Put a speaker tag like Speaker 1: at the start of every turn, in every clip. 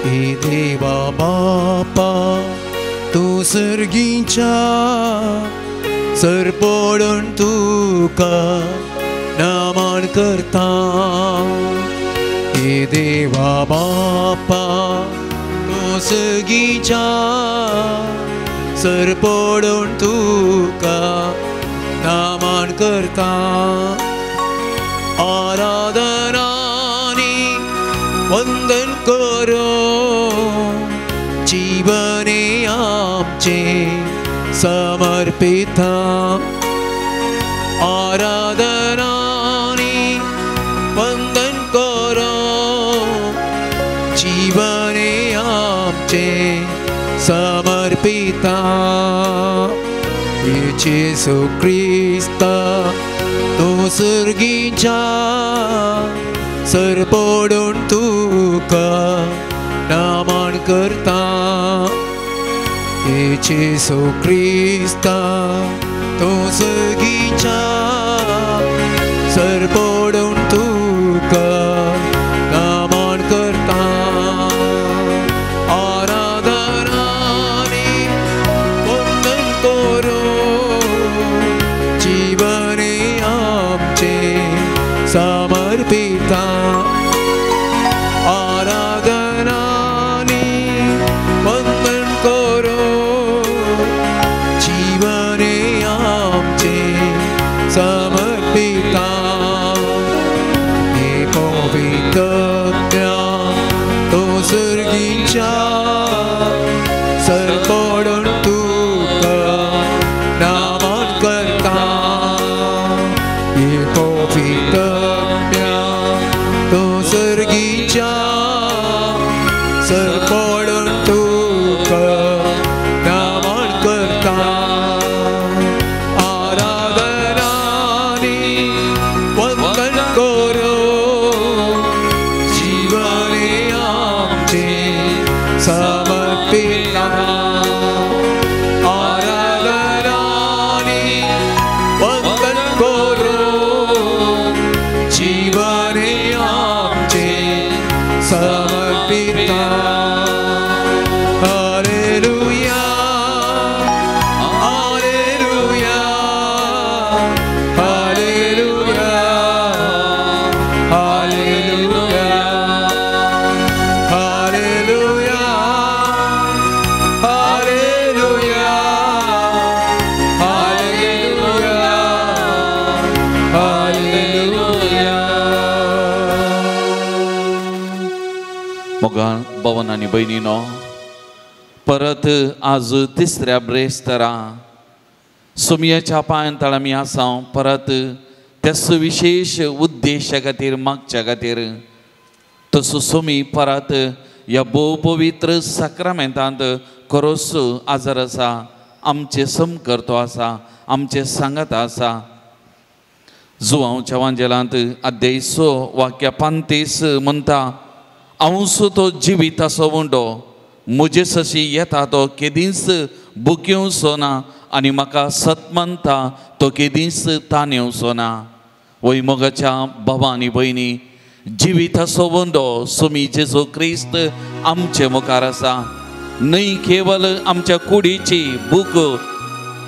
Speaker 1: हे देवा बापा तूं सर्गीच्या सरपडून तुका नमन करता. हे देवा बापा तूं सर्गीच्या सरपडून तुका नमन करता. आराधनानी वंदन करो जीवने आमचे समर्पिता. आराधनानी वंदन करो जीवने आमचे समर्पिता. जेसू क्रिस्ता तूं सर्गीच्या सरपडून तुका नमन करता. जेसू क्रिस्ता तूं सर्गीच्या सरपडून तुका नमन करता. आराधनानी वंदन करो जीवने आमचे समर्पिता. आराधनानी वंदन करो जीवने आमचे समर्पिता. हे पवित्र तूं सर्गीच्या सरपडून तुका नमन करता. हे पवित्र तूं सर्गीच्या सरपडून तुका नमन करता. आराधनानी वंदन करो जीवने आमचे समर्पिता. आराधनानी वंदन करो जीवने आमचे समर्पिता. Hallelujah hallelujah hallelujah hallelujah hallelujah hallelujah hallelujah hallelujah.
Speaker 2: मोगाळ भवन आनी भयणीनो, परत आज तिसऱ्या ब्रेस्तरा सुमयाच्या पांयान तळ आमी आसा. परत त्याच विशेश उद्देशा खातीर मागच्या खातीर तसो सुमी परत ह्या भोव पवित्र साक्रामेंतांत खरोच आजार आसा, आमचें समकर्तो आसा, आमचें सांगात आसा. जुवांवच्या वांजेलांत अध्याय 6 वाक्या 35 म्हणटा, हांवसो तो जिवीत असो उंडो म्हजे सशी येता तो केदींच बुकेवचो ना आनी म्हाका सत मानता तो केदींच तानेवचो ना. वय मोगाच्या बाबा आनी भयणी, जिवीत असो उंडो सुमी जेजू क्रिस्त आमचे मुखार आसा. न्हय केवल आमच्या कुडीची भूक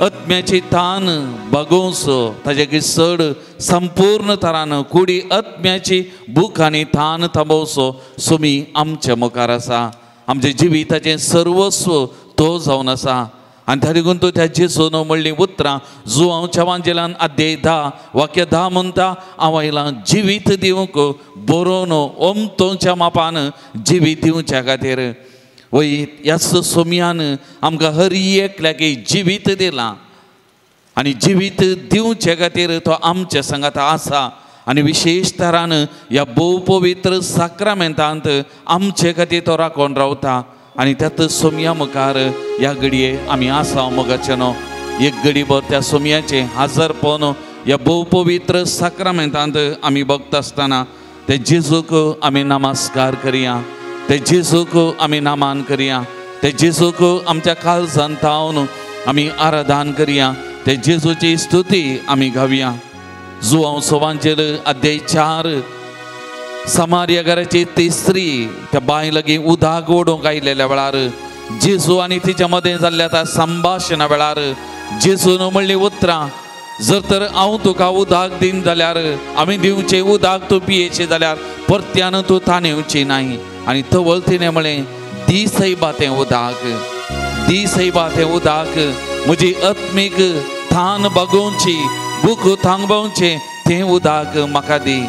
Speaker 2: आत्म्याची तान भागोवचो, ताजे चड संपूर्ण तरान कुडी आत्म्याची भूक आनी तान थांबोवचो सुमी आमच्या मुखार आसा. आमच्या जिविताचें सर्वस्व तो जावन आसा. आनी त्या देखून तो त्या जेजून म्हणलीं उतरां जुवांवच्या वांजेलान अध्याय 10 वाक्य 10 म्हणटा, हांव आयलां जिवीत दिवंक बरोवन ओमतोच्या मापान जिवीत दिवच्या खातीर. वय ह्याच सोमयान आमकां हर एकल्याक जिवीत दिलां आनी जिवीत दिवचे खातीर तो आमच्या सांगाता आसा. आनी विशेश तरान ह्या भोव पवित्र साक्रामेंतांत आमचे खातीर तो राखून रावता. आनी त्यात सोमया मुखार ह्या घडये आमी आसा मोगाचे न्हू एक घडीभर त्या सोमयाचें हाजरपण ह्या भोव पवित्र साक्रामेंतांत आमी बघता आसतना ते जेजूक आमी नमस्कार करया, ते जेजूक आमी नामान करया, ते जेजूक आमच्या काळजान थावन आमी आराधन करया, ते जेजूची स्तुती आमी गावया. जुवांव सोवांचेर अध्याय 4 समारिया घराची ती स्त्री त्या बांय लागीं उदक ओडूंक आयिल्ल्या वेळार जेजू आनी तिच्या मदें जाल्ल्या त्या संभाशणा वेळार जेजून म्हणलीं उतरां, जर तर हांव तुका उदक दीन जाल्यार, आमी दिवचें उदक तूं पियेचें जाल्यार परत्यान तूं ताणेवची नाय. आनी तवळ तिणें म्हळें, दी सैबा तें उदक, दी सैबा तें उदक, म्हजी आत्मीक थान बागोवची, भूक थांबोवचें तें उदक म्हाका दी.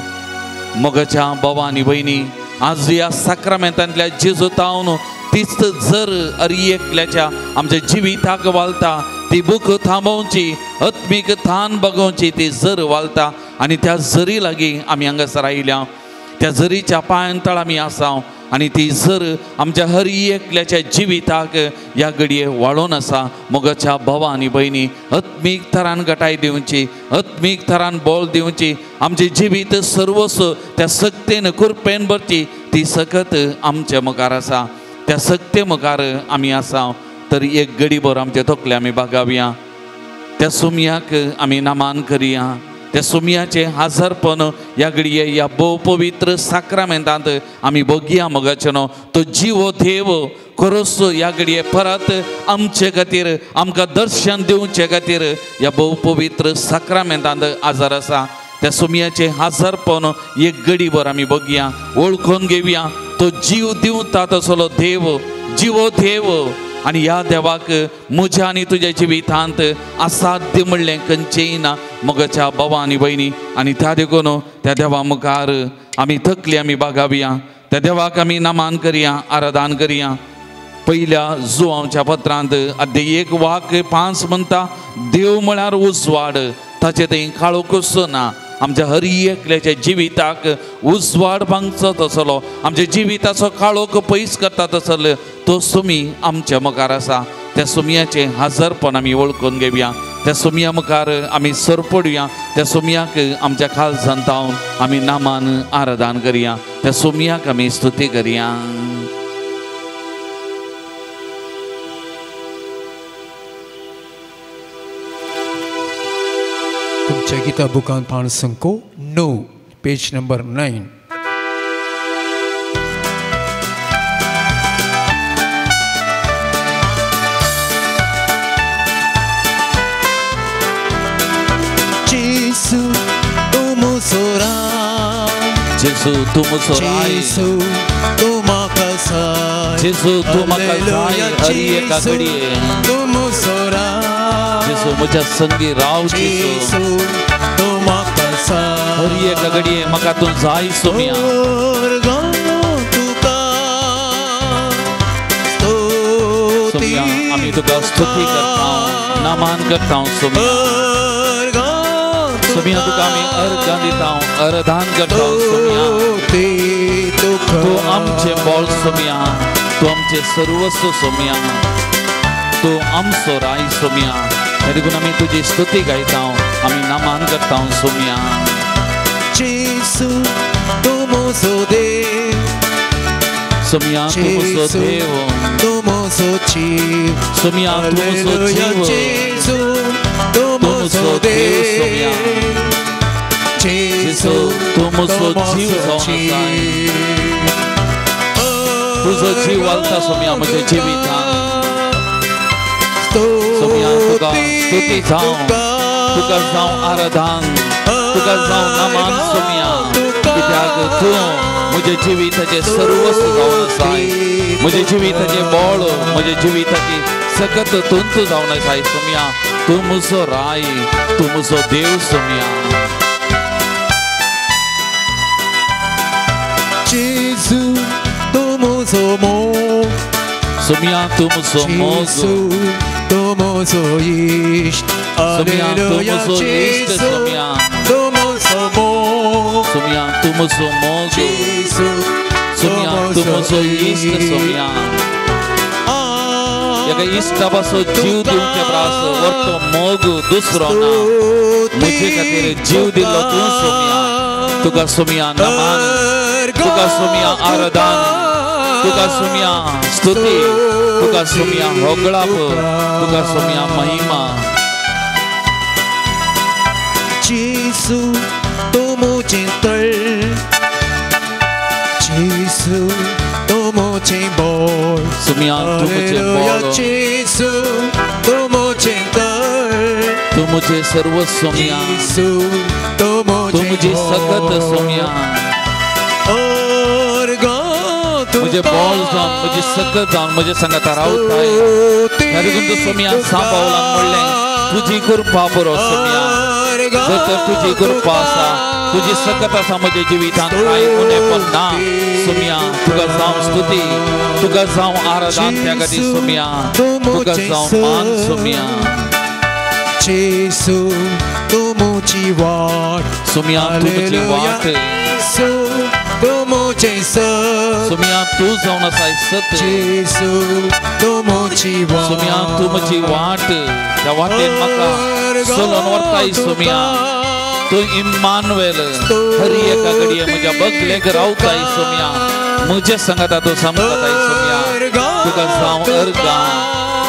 Speaker 2: मोगाच्या भावा आनी भयणी, आज ह्या साक्रामेंतांतल्या जेजू तावन तीच जर अरी एकल्याच्या आमच्या जिविताक वालता, ती भूक थांबोवची, आत्मीक थान बगोवची ती जर वालता. आनी त्या जरी लागीं आमी हांगासर आयल्या, त्या जरीच्या पांयां तळ आमी आसा आनी ती जर आमच्या हर एकल्याच्या जिविताक ह्या घडये वाळोवन आसा. मोगाच्या भावा आनी भयणी, आत्मीक थरान गटाय दिवची, आत्मीक थरान बोल दिवची, आमचें जिवीत सर्वस्व त्या सक्तेन कृपेन भरची ती सकत आमच्या मुखार आसा. त्या सक्ते मुखार आमी आसा. तर एक गडीभर आमचे तकले आमी बागावया, त्या सुमयाक आमी नमान करया, त्या सुमयाचें हाजरपण ह्या घडये ह्या भोव पवित्र साक्रामेंतांत आमी भोगया. मोगाचें न्हू तो जिवो देव खरोच ह्या घडये परत आमचे खातीर, आमकां दर्शन दिवचे खातीर ह्या भोव पवित्र साक्रामेंतांत आजार आसा. त्या सुमयाचें हाजरपण एक गडीभर आमी भोगया, वळखून घेवया. तो जीव दिवता तसलो देव, जिवो देव. आनी ह्या देवाक म्हज्या आनी तुज्या जिवितांत असाध्य म्हणलें खंयचेंय ना. मोगाच्या भावा आनी भयणी, आनी त्या देखून त्या देवा मुखार आमी थकली आमी बागावया, त्या देवाक आमी नमान करया, आराधन करया. पयल्या जुवांच्या पत्रांत अध्याय 1 वाक्य 5 म्हणटा, देव म्हळ्यार उजवाड, ताचे थंय काळोखूच ना. आमच्या हर एकल्याच्या जिविताक उजवाड बांगचो तसलो, आमच्या जिविताचो काळोख पयस करता तसलो तो सुमी आमच्या मुखार आसा. त्या सुमयाचें हाजरपण आमी वळखून घेवया, त्या सुमया मुखार आमी सरपडुया, त्या सुमयाक आमच्या काळजांत जावन आमी नामान आराधन करया, त्या सुमयाक आमी स्तुती करया.
Speaker 1: तुमच्या गीता बुकान पान संको 9, पेज नंबर 9. जेसू तूं म्हजो राव,
Speaker 2: जेसू तूं म्हजो राय,
Speaker 1: जेसू तूं म्हाका जाय,
Speaker 2: जेसू तूं म्हाका जाय हर एका घडये,
Speaker 1: तूं म्हजो राव,
Speaker 2: जेसू म्हज्या संगी राव, जेसू
Speaker 1: तूं म्हाका जाय
Speaker 2: हर एका घडये, म्हाका तूं जाय सोम्या. सोम्या आमी तुका स्तुती करता, नमान करता सोम्या. सोम्या तुका आमी अर्घ दिता, अर्धान करता सोम्या. तूं आमचें बळ सोम्या, तूं आमचें सर्वस्व सोम्या, तूं आमचो राय सोम्या. देखून आमी तुजी स्तुती गायता, आमी नमान करता सोम्या.
Speaker 1: जेसू तूं म्हजो देव,
Speaker 2: सोम्या तूं म्हजो देव,
Speaker 1: तूं म्हजो जीव,
Speaker 2: सोम्या तूं म्हजो जीव,
Speaker 1: जेसू तूं म्हजो देव,
Speaker 2: सोम्या
Speaker 1: जेसू
Speaker 2: तूं म्हजो जीव जावन आसा. तुजो जीव वालता सोम्या म्हज्या जिवितांत. सोम्या तुका स्तुती जावं, तुका जावं आराधन, तुका जावं नमान सोम्या. कित्याक तूं म्हज्या जिविताचें सर्वस्व जावन आसाय, म्हज्या जिविताचें बळ, म्हज्या जिविताची सकत तंतू जावन आसाय सोम्या. तूं म्हजो राय, तूं म्हजो देव सोम्या.
Speaker 1: जेसू तूं म्हजो मोग,
Speaker 2: सोम्या तूं म्हजो मोग,
Speaker 1: तूं म्हजो इश्ट,
Speaker 2: सोम्या तूं म्हजो इश्ट, सोम्या
Speaker 1: तूं म्हजो मोग,
Speaker 2: सोम्या तूं म्हजो मोग, सोम्या तूं म्हजो इश्ट, सोम्या. एका इश्टा पासून जीव दिवचे प्रास वरतो मोग दुसरो ना, म्हजे खातीर जीव दिल्लो तूं सोम्या. तुका सोम्या नमान, तुका सोम्या आराधन, तुका सोम्या स्तुती, तुका सोम्या होगळाप, तुका सोम्या महिमा.
Speaker 1: जेसू तूं म्हजें तळ,
Speaker 2: सोम्या तूं म्हजें बळ,
Speaker 1: जेसू तूं म्हजें तळ,
Speaker 2: तूं म्हजें सर्व सोम्या,
Speaker 1: तूं
Speaker 2: तूं म्हजी सकत सोम्या, म्हजें बळ जावन म्हजी सकत जावन म्हजे सांगाता रावताय. ह्या देखून तूं सोम्या सांबावलान म्हणलें तुजी कृपा पुरो सोम्या. जर तर तुजी कृपा आसा, तुजी सकत आसा म्हज्या जिवितांत कांय उणेपण ना सोम्या. तुका जावं स्तुती, तुका जावं आराधन त्या खातीर सोम्या, तुका जावं मान सोम्या.
Speaker 1: जेसू तूं म्हजी वाट,
Speaker 2: सोम्या तूं म्हजी वाट,
Speaker 1: तूं म्हजें सत,
Speaker 2: सोम्या तूं जावन आसाय सत,
Speaker 1: जेसू तूं म्हजी वाट,
Speaker 2: सोम्या तूं म्हजी वाट. त्या वाटेन म्हाका चलोवन व्हरताय सोम्या. तूं इम्मानुएल, हर एका घडये म्हज्या बगलेक रावताय सोम्या, म्हजे सांगाता तूं समजताय सोम्या. तुका जावं अर्गां,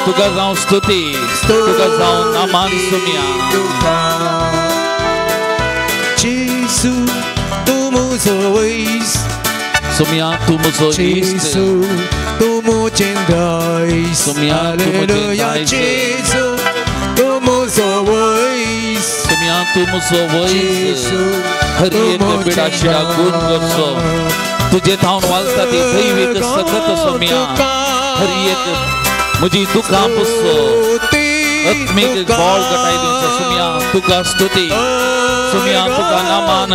Speaker 2: तुका जावं स्तुती, तुका जावं नामान सोम्या.
Speaker 1: जेसू तूं म्हजो वैज,
Speaker 2: सोम्या तूं म्हजो इश्ट,
Speaker 1: तूं म्हजें दायज,
Speaker 2: सोम्या तूं म्हजें दायज,
Speaker 1: जेसू तूं म्हजो वैज,
Speaker 2: सोम्या तूं म्हजो वैज. हर एक पिडाशिडा गुण करचो तुजे थावन वालता ती दैवीक सकत सोम्या. हर एक म्हजी दुखां पुसचो, आत्मीक बळ घटाय दिवचो सोम्या. तुका स्तुती सोम्या, तुका नामान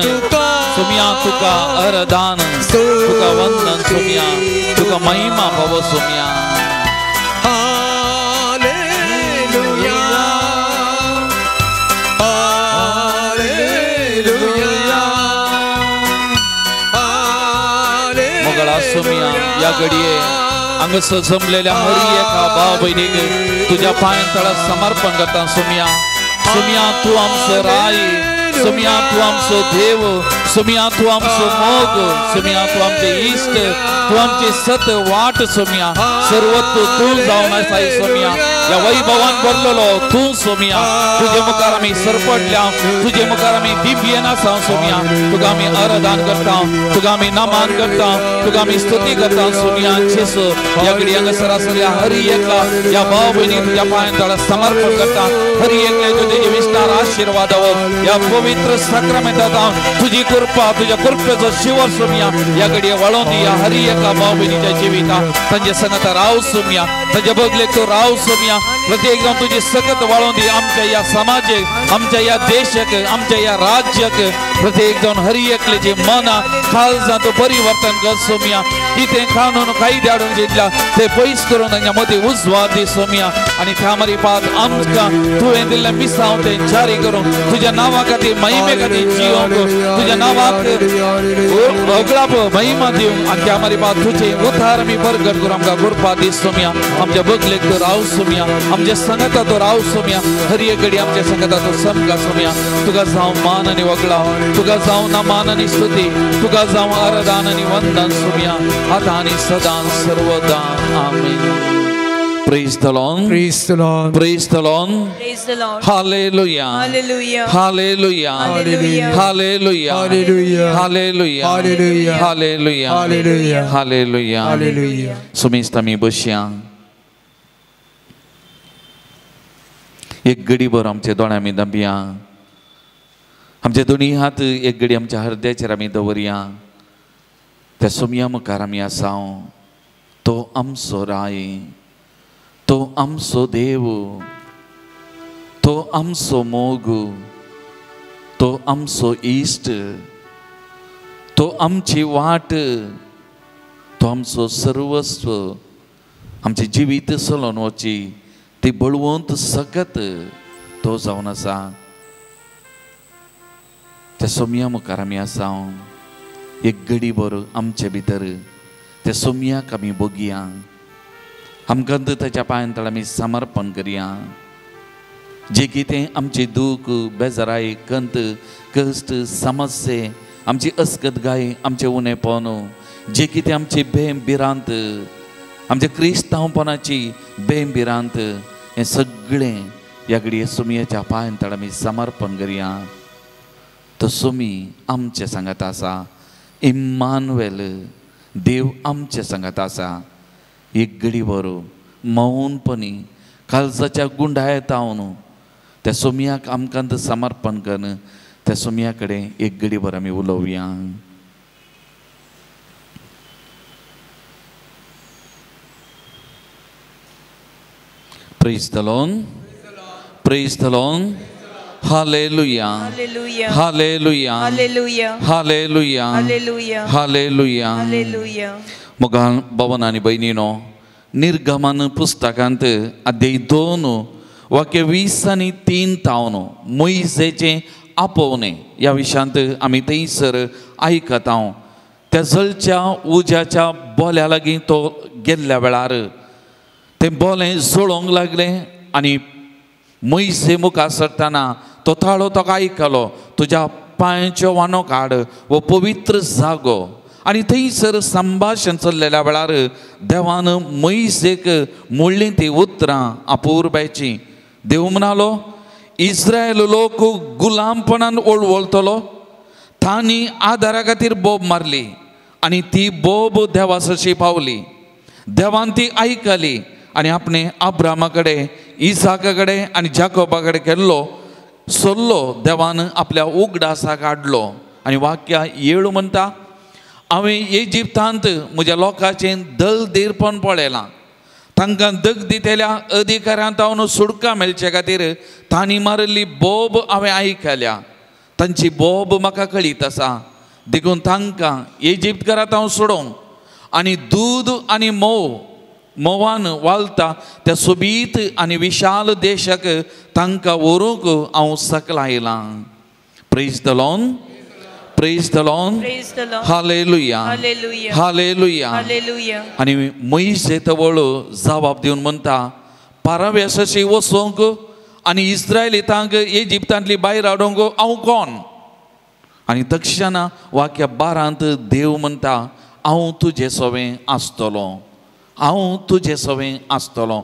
Speaker 2: सोम्या, तुका आराधन, तुका वंदन सोम्या, तुका महिमा फावो सोम्या.
Speaker 1: हालेलुया, हालेलुया,
Speaker 2: मोगळा सोम्या, ह्या घडये हांगासर जमलेल्या हर एका भाव भयणीक तुज्या पांयां तळा समर्पण करता सोम्या. सोम्या तूं आमचो राय, सोम्या तूं आमचो देव, सोम्या तूं आमचो मोग, सोम्या तूं आमचे इश्ट, तूं आमची सत वाट सोम्या. सर्वत्व तूं जावन आसाय सोम्या. ह्या वैभवान भरलेलो तूं सोम्या. तुजे मुखार आमी सरपटल्या, तुजे मुखार आमी दिव्यन आसा सोम्या. तुका आमी आराधन करता, तुका आमी नमन करता, तुका आमी स्तुती करता सोम्या. जेसू ह्या घडये हांगासर आसलेल्या हर एका ह्या भाव भयणी तुज्या पांयां तळा समर्पण करता. हर एकल्याचो तुजे विस्तार आशिर्वाद ह्या पवित्र साक्रामेंतांत तुजी कृपा, तुज्या कृपेचो शिवर सोम्या ह्या घडये वळोवन दी. हर एका भाव भयणीच्या जिवितांत तांचे संगता राव सोम्या, तांच्या बगलेक तूं राव सोम्या. प्रत्येक जावन तुजी सकत वाळोवन दी आमच्या ह्या समाजेक, आमच्या ह्या देशाक, आमच्या ह्या राज्याक. प्रत्येक जावन हर एकल्याची मनां काळजां तूं परिवर्तन कर सोम्या. कितें कानून कायदे हाडून दितल्या ते पयस करून तांच्या मदीं उजवाड दी सोम्या. आनी त्या मारी पात आमकां तुवें दिल्लें मिसांव तें जारी करून तुज्या नांवा खातीर, महिमे खातीर जियोंक, तुज्या नांवाक अगळाप महिमा दिवंक आनी त्या मारी पात तुजें उद्धार आमी परगट करून आमकां कृपा दी सोम्या. आमच्या बगलेक तूं राव सोम्या, आमच्या संगता तूं राव सोम्या. हर एक घडी आमच्या संगता तूं समका सोम्या. तुका जावं मान आनी वगळा, तुका जावं नमान आनी स्तुती, तुका जावं आराधन आनी वंदन सोम्या, आतां आनी सदां सर्वदां. आमेन. Praise the Lord.
Speaker 1: Praise the Lord.
Speaker 2: Praise the Lord.
Speaker 3: Praise the Lord.
Speaker 2: Hallelujah.
Speaker 3: Hallelujah.
Speaker 2: Hallelujah.
Speaker 3: Hallelujah.
Speaker 2: Hallelujah.
Speaker 1: Hallelujah.
Speaker 2: Hallelujah.
Speaker 1: Hallelujah.
Speaker 2: Hallelujah.
Speaker 1: Hallelujah.
Speaker 2: Hallelujah.
Speaker 1: Hallelujah.
Speaker 2: सुमेस्त आमी बसया. एक घडीभर आमचे दोळे आमी दामया, आमचे दोनी हात एक घडी आमच्या हृदयाचेर आमी दवरया. त्या सोम्या मुखार आमी आसा. तो आमचो राय, तो आमचो देव, तो आमचो मोग, तो आमचो इश्ट, तो आमची वाट, तो आमचो सर्वस्व. आमचें जिवीत चलोवन वची ती बळवंत सकत तो जावन आसा. त्या सोम्या मुखार आमी आसा. एक घडीभर आमचे भितर त्या सोम्याक आमी बगया. आमकां ताच्या पांयां तळा आमी समर्पण करया. जे कितें आमचें दूख, बेजाराय, कंत, कश्ट, समस्ये, आमची अस्कतगाय, आमचें उणेपण, जे कितें आमची भेम भिरांत, आमच्या क्रिस्तांवपणाची भेम भिरांत, हें सगळें ह्या घडये सोमयाच्या पांयां तळा आमी समर्पण करया. तो सोमी आमचे सांगात आसा. इम्मानुएल देव आमचे सांगात आसा. एक घडीभर मौनपणी काळजाच्या गुंडायत हांव त्या सोमयाक आमकां समर्पण करून त्या सोमया कडेन एक घडीभर आमी उलोवया. Praise the Lord. Praise the Lord. Hallelujah.
Speaker 3: Hallelujah.
Speaker 2: Hallelujah.
Speaker 3: Hallelujah.
Speaker 2: Hallelujah.
Speaker 3: Hallelujah.
Speaker 2: Hallelujah.
Speaker 3: Hallelujah.
Speaker 2: मोगान भवन आनी भयणीनो, निर्गमन पुस्तकांत अध्याय 2 वाक्य 20 आनी 3 तावन मोयजेचें आपोवणें ह्या विशयांत आमी थंयसर आयकता. त्या जळच्या उज्याच्या बोल्या लागीं तो गेल्ल्या वेळार तें बोलें जळोवंक लागलें आनी मोयजे मुखार सरतना तो ताळो ताका आयकलो, तुज्या पांयच्यो वानो काड हो पवित्र जागो. आनी थंयसर संभाशण चल्लेल्या वेळार देवान मोयजेक म्हणलीं ती उतरां अपुरबायचीं. देव म्हणालो, इस्रायल लोक गुलामपणान ओळवळतलो, तांणी आदारा खातीर बोब मारली आनी ती बोब देवा सरशी पावली. देवान ती आयकली आनी आपणे अब्रामा कडेन, इसाका कडेन आनी जाकोबा कडेन केल्लो सल्लो देवान आपल्या उगडासाक हाडलो. आनी वाक्य 7 म्हणटा, हांवें इजिप्तांत म्हज्या लोकांचें दलदीरपण पळयलां, तांकां दग दितल्या अधिकाऱ्यांत हांव सुटका मेळचे खातीर तांणी मारिल्ली बोब हांवें आयकल्या, तांची बोब म्हाका कळीत आसा, देखून तांकां इजिप्त घरांत हांव सोडोवंक आनी दूद आनी म्होंव म्होंवान वालता त्या सोबीत आनी विशाल देशाक तांकां व्हरूंक हांव सकला आयलां. Praise the Lord. Praise the Lord. Hallelujah. Hallelujah. आनी मोयजे तवळ जबाब दिवन म्हणटा, पाराव्या सशी वचोंक आनी इस्रायलितांक इजिप्तांतली भायर हाडूंक हांव कोण? आनी तक्षणा वाक्य 12 देव म्हणटा, हांव तुजे सवें आसतलो, हांव तुजे सवें आसतलो.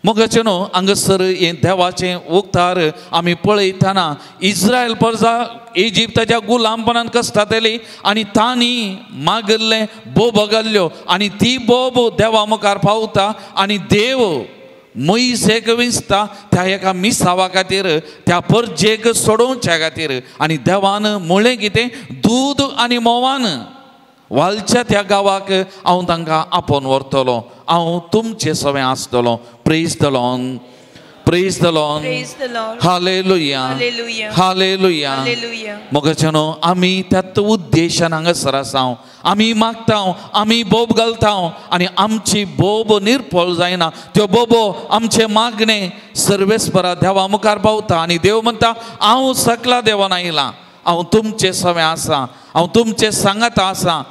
Speaker 2: मोगाचें न्हू हांगासर हें देवाचें उक्तार आमी पळयतना इस्रायल प्रजा इजिप्ताच्या गुलामपणान कसतातली आनी तांणी मागिल्लें बोब घाल्ल्यो आनी ती बोब देवा मुखार पावता आनी देव मोयजेक विंचता त्या एका मिसावा खातीर, त्या परजेक सोडोवच्या खातीर. आनी देवान म्हणलें कितें, दूद आनी म्होंवान वालच्या त्या गांवाक हांव तांकां आपोवन व्हरतलो, हांव तुमचे सवें आसतलो. Praise the Lord. Praise the Lord. Hallelujah. Hallelujah. मोगाचें न्हू आमी त्याच उद्देशान हांगासर आसा, आमी मागता, आमी बोब घालता आनी आमची बोब निर्फळ जायना. त्यो बोबो आमचे मागणे सर्वेस्परा देवा मुखार पावता आनी देव म्हणटा, हांव सकला देवान आयलां, हांव तुमचे सवें आसा, हांव तुमचे सांगात आसा.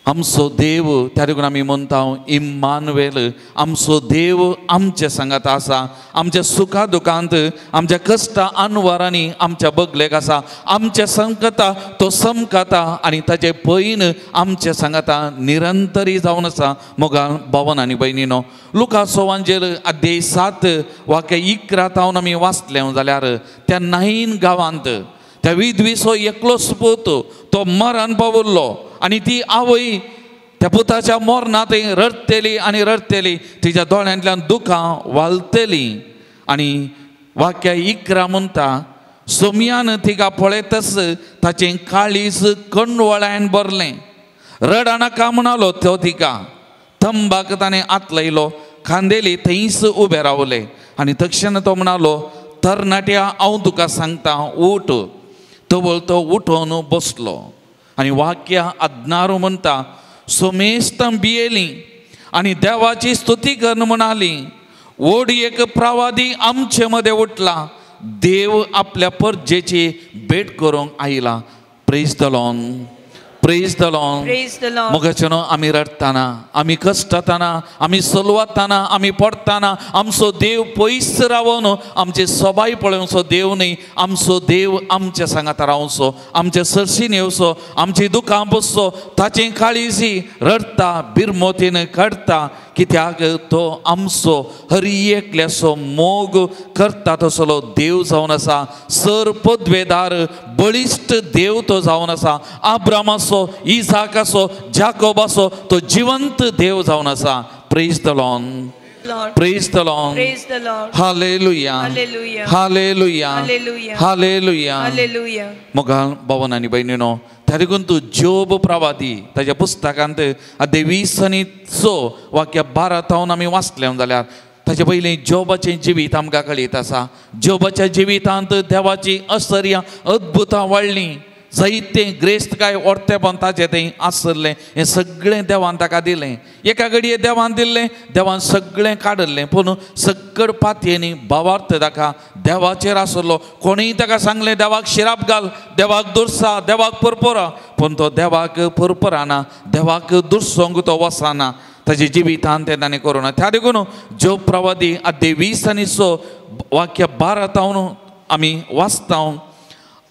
Speaker 2: आमचो देव, त्या देखून आमी म्हणटा इम्मानुएल, आमचो देव आमचे सांगात आसा, आमच्या सुखा दुखांत, आमच्या कश्टा अनवरांनी आमच्या बगलेक आसा, आमच्या संकटा तो समकाता आनी ताचे पयन आमच्या सांगाता निरंतरी जावन आसा. मोगान भावन आनी भयणीनो, लुकासो वांजेल अध्याय 7 वाक्य 11 तावन आमी वाचलें जाल्यार त्या नाईन गांवांत त्या विधवीचो एकलोच पूत तो मरण पाविल्लो आनी ती आवय त्या पुताच्या मरणांत रडटली आनी रडटली, तिच्या दोळ्यांतल्यान दुकां वालतली. आनी वाक्य 11 म्हणटा, सोमयान तिका पळयतच ताचें काळीज कणवळ्यान भरलें. रडनाका म्हणालो तो तिका, तंबाक ताणें हात लायलो, खांदेली थंयच उबें रावलें आनी तक्षण तो म्हणालो, तरणाट्या हांव तुका सांगता उठ. तवळ तो उठोवन बसलो. आनी वाक्य 16 म्हणटा, सोमेस्तां भियेलीं आनी देवाची स्तुती करून म्हणाली, व्हड एक प्रवादी आमचे मदें उठला, देव आपल्या परजेची भेट करूंक आयला. Praise the Lord. Praise the Lord. मोगाचें न्हू आमी रडटना, आमी कश्टतना, आमी सलवातना, आमी पडटना आमचो देव पयस रावन आमचे सबाय पळोवचो देव न्ही, आमचो देव आमच्या सांगाता रावचो, आमचे सरशीन येवचो, आमची दुकां बसचो, ताचें काळीजी रडटा, बिरमोतीन काडटा, कित्याक तो आमचो हर एकल्याचो मोग करता तसलो देव जावन आसा. सर पदवेदार बळिश्ट देव तो जावन आसा. आब्रामाचो, अब्रामाचो, इसाकाचो, जाकोबाचो तो जिवंत देव जावन आसा. Praise the Lord. Praise the Lord.
Speaker 3: Praise the Lord.
Speaker 2: Hallelujah.
Speaker 3: Hallelujah.
Speaker 2: Hallelujah.
Speaker 3: Hallelujah.
Speaker 2: Hallelujah.
Speaker 3: Hallelujah.
Speaker 2: मोगाळ भवन आनी भयणीनो, त्या देखून तूं जोब प्रवादी ताच्या पुस्तकांत अध्याय 20 आनी 6 वाक्य 12 थावन आमी वाचलें जाल्यार ताचे पयलीं जोबाचें जिवीत आमकां कळीत आसा. जोबाच्या जिवितांत देवाची आश्चर्यां अद्भुतां वाडलीं, जायते ग्रेस्तकाय ओर्तेपण ताचें थंय आसलें. हें सगळें देवान ताका दिलें. एका घडये देवान दिल्लें, देवान सगळें काडिल्लें, पूण सकड पातयेनी भावार्थ ताका देवाचेर आसलो. कोणीय ताका सांगलें देवाक शिराप घाल, देवाक दुरसा, देवाक पुरपुरा, पूण तो देवाक पुरपुराना, देवाक दुरसोंक तो वचना. ताजे जिवितान तें ताणें करूं ना. त्या देखून जोब प्रवादी अध्याय 20 आनी 6 वाक्य 12 थावन आमी वाचता,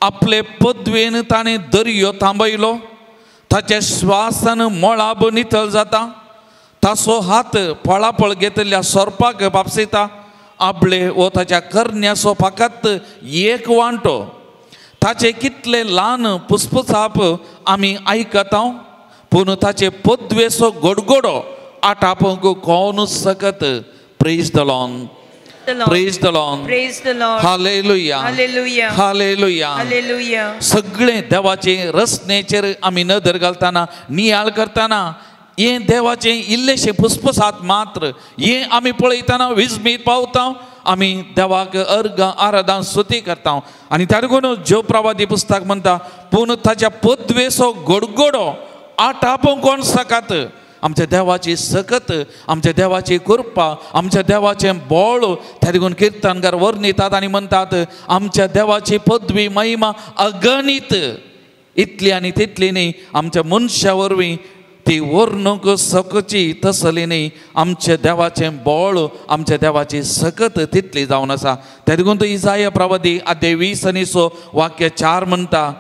Speaker 2: आपले पदवेन ताणें दर्यो थांबयलो, ताच्या श्वासान मळाब नितळ जाता, ताचो हात पळापळ घेतिल्ल्या सोरपाक बापसिता, आपले वो ताच्या करण्याचो फकत एक वांटो. ताचे कितले ल्हान पुष्पचाप आमी आयकता, पूण ताचे पदवेचो गोडगोडो आटापूंक कोण सकत. Praise the Lord. Praise the Lord.
Speaker 3: Praise the Lord.
Speaker 2: Hallelujah.
Speaker 3: Hallelujah.
Speaker 2: Hallelujah.
Speaker 3: Hallelujah.
Speaker 2: सगळे देवाचे रचनेचेर आमी नदर घालतना, नियाळ करतना, हें देवाचें इल्लेशें पुष्पसात मात्र हें आमी पळयतना विस्मीत पावता. आमी देवाक अर्घ आराधना स्तुती करता. आनी त्या देखून जोब प्रवादी पुस्तक म्हणटा, पूण ताच्या पदवेचो गोडगोडो आटापूंक कोण सकत. आमच्या देवाची सकत, आमच्या देवाची कृपा, आमच्या देवाचें बळ त्या देखून किर्तनकार वर्णितात आनी म्हणटात, आमच्या देवाची पदवी महिमा अगणीत, इतली आनी तितली न्ही, आमच्या मनशा वरवीं ती वर्णूंक सकची तसली न्ही. आमच्या देवाचें बळ, आमच्या देवाची सकत तितली जावन आसा. त्या देखून तो इजाया प्रवादी अध्याय 20 आनी 6 वाक्य 4 म्हणटा,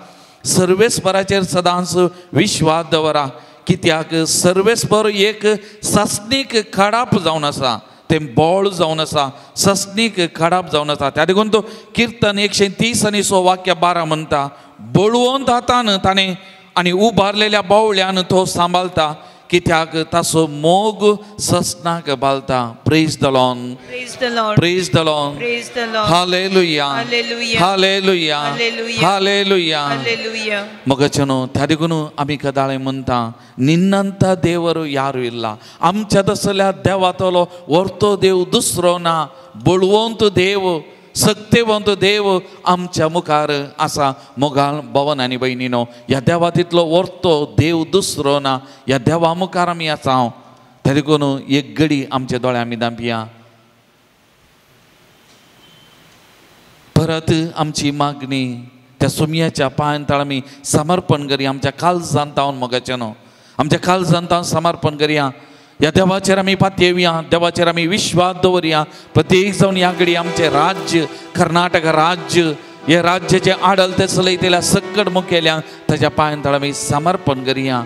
Speaker 2: सर्वेस्पराचेर सदांच विश्वास दवरा, कित्याक सर्वेस्पर एक सासणीक खडाप जावन आसा, तें बळ जावन आसा, सासणीक खडाप जावन आसा. त्या देखून तो किर्तन 130 आनी 6 वाक्य 12 म्हणटा, बळवंत हातान ताणें आनी उबारलेल्या बावळ्यान तो सांबाळता, कित्याक ताचो मोग ससनाक बालता. Praise the Lord.
Speaker 3: Praise the Lord.
Speaker 2: Praise the Lord.
Speaker 3: Praise the Lord.
Speaker 2: Hallelujah.
Speaker 3: Hallelujah.
Speaker 2: Hallelujah.
Speaker 3: Hallelujah.
Speaker 2: Hallelujah.
Speaker 3: Hallelujah.
Speaker 2: मगचनो त्या देखून आमी कदाळे म्हणटा, निन्नंत देವರು यारू ಇಲ್ಲ, आमच्या तसल्या देवातलो व्हरतो देव दुसरो ना, बळवंत देव, सक्तेवंत देव आमच्या मुखार आसा. मोगाळ भवन आनी भयणीनो, ह्या देवा तितलो व्हरतो देव दुसरो ना, ह्या देवा मुखार आमी आसा. त्या देखून एक घडी आमच्या दोळ्या आमी धांपया. परत आमची मागणी त्या सुमयाच्या पांयान तळ आमी समर्पण करया. आमच्या काळजान तावन मोगाच्यानो, आमच्या काळजान तावन समर्पण करया. ह्या देवाचेर आमी पातयेवया, देवाचेर आमी विश्वास दवरया. प्रत्येक जावन ह्या घडी आमचें राज्य, कर्नाटक राज्य, हे राज्याचें आडलते चलयतल्या सकट मुखेल्यांक ताच्या पांयान तळ आमी समर्पण करया.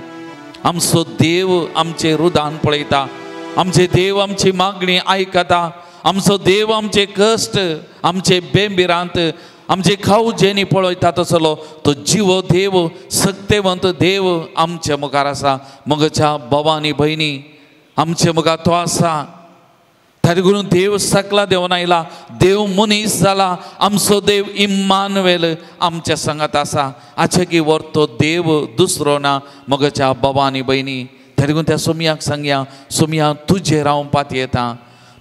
Speaker 2: आमचो देव आमचें रुदान पळयता, आमचे देव आमची मागणी आयकता, आमचो देव आमचे कश्ट, आमचे बेंबिरांत, आमचे खाऊ जेनी पळयता तसलो तो जिवो देव, सक्तेवंत देव आमच्या मुखार आसा. मगच्या भवानी भयणी आमचे मुखार तो आसा. त्या देखून देव सकला देवन आयला, देव मनीस जाला, आमचो देव इम्मानुएल आमच्या संगात आसा. आचे की व्हरतो देव दुसरो ना. मगच्या भवानी भयणी त्या देखून त्या सोमयाक सांगया, सोमया तुजेर हांव पातयेता,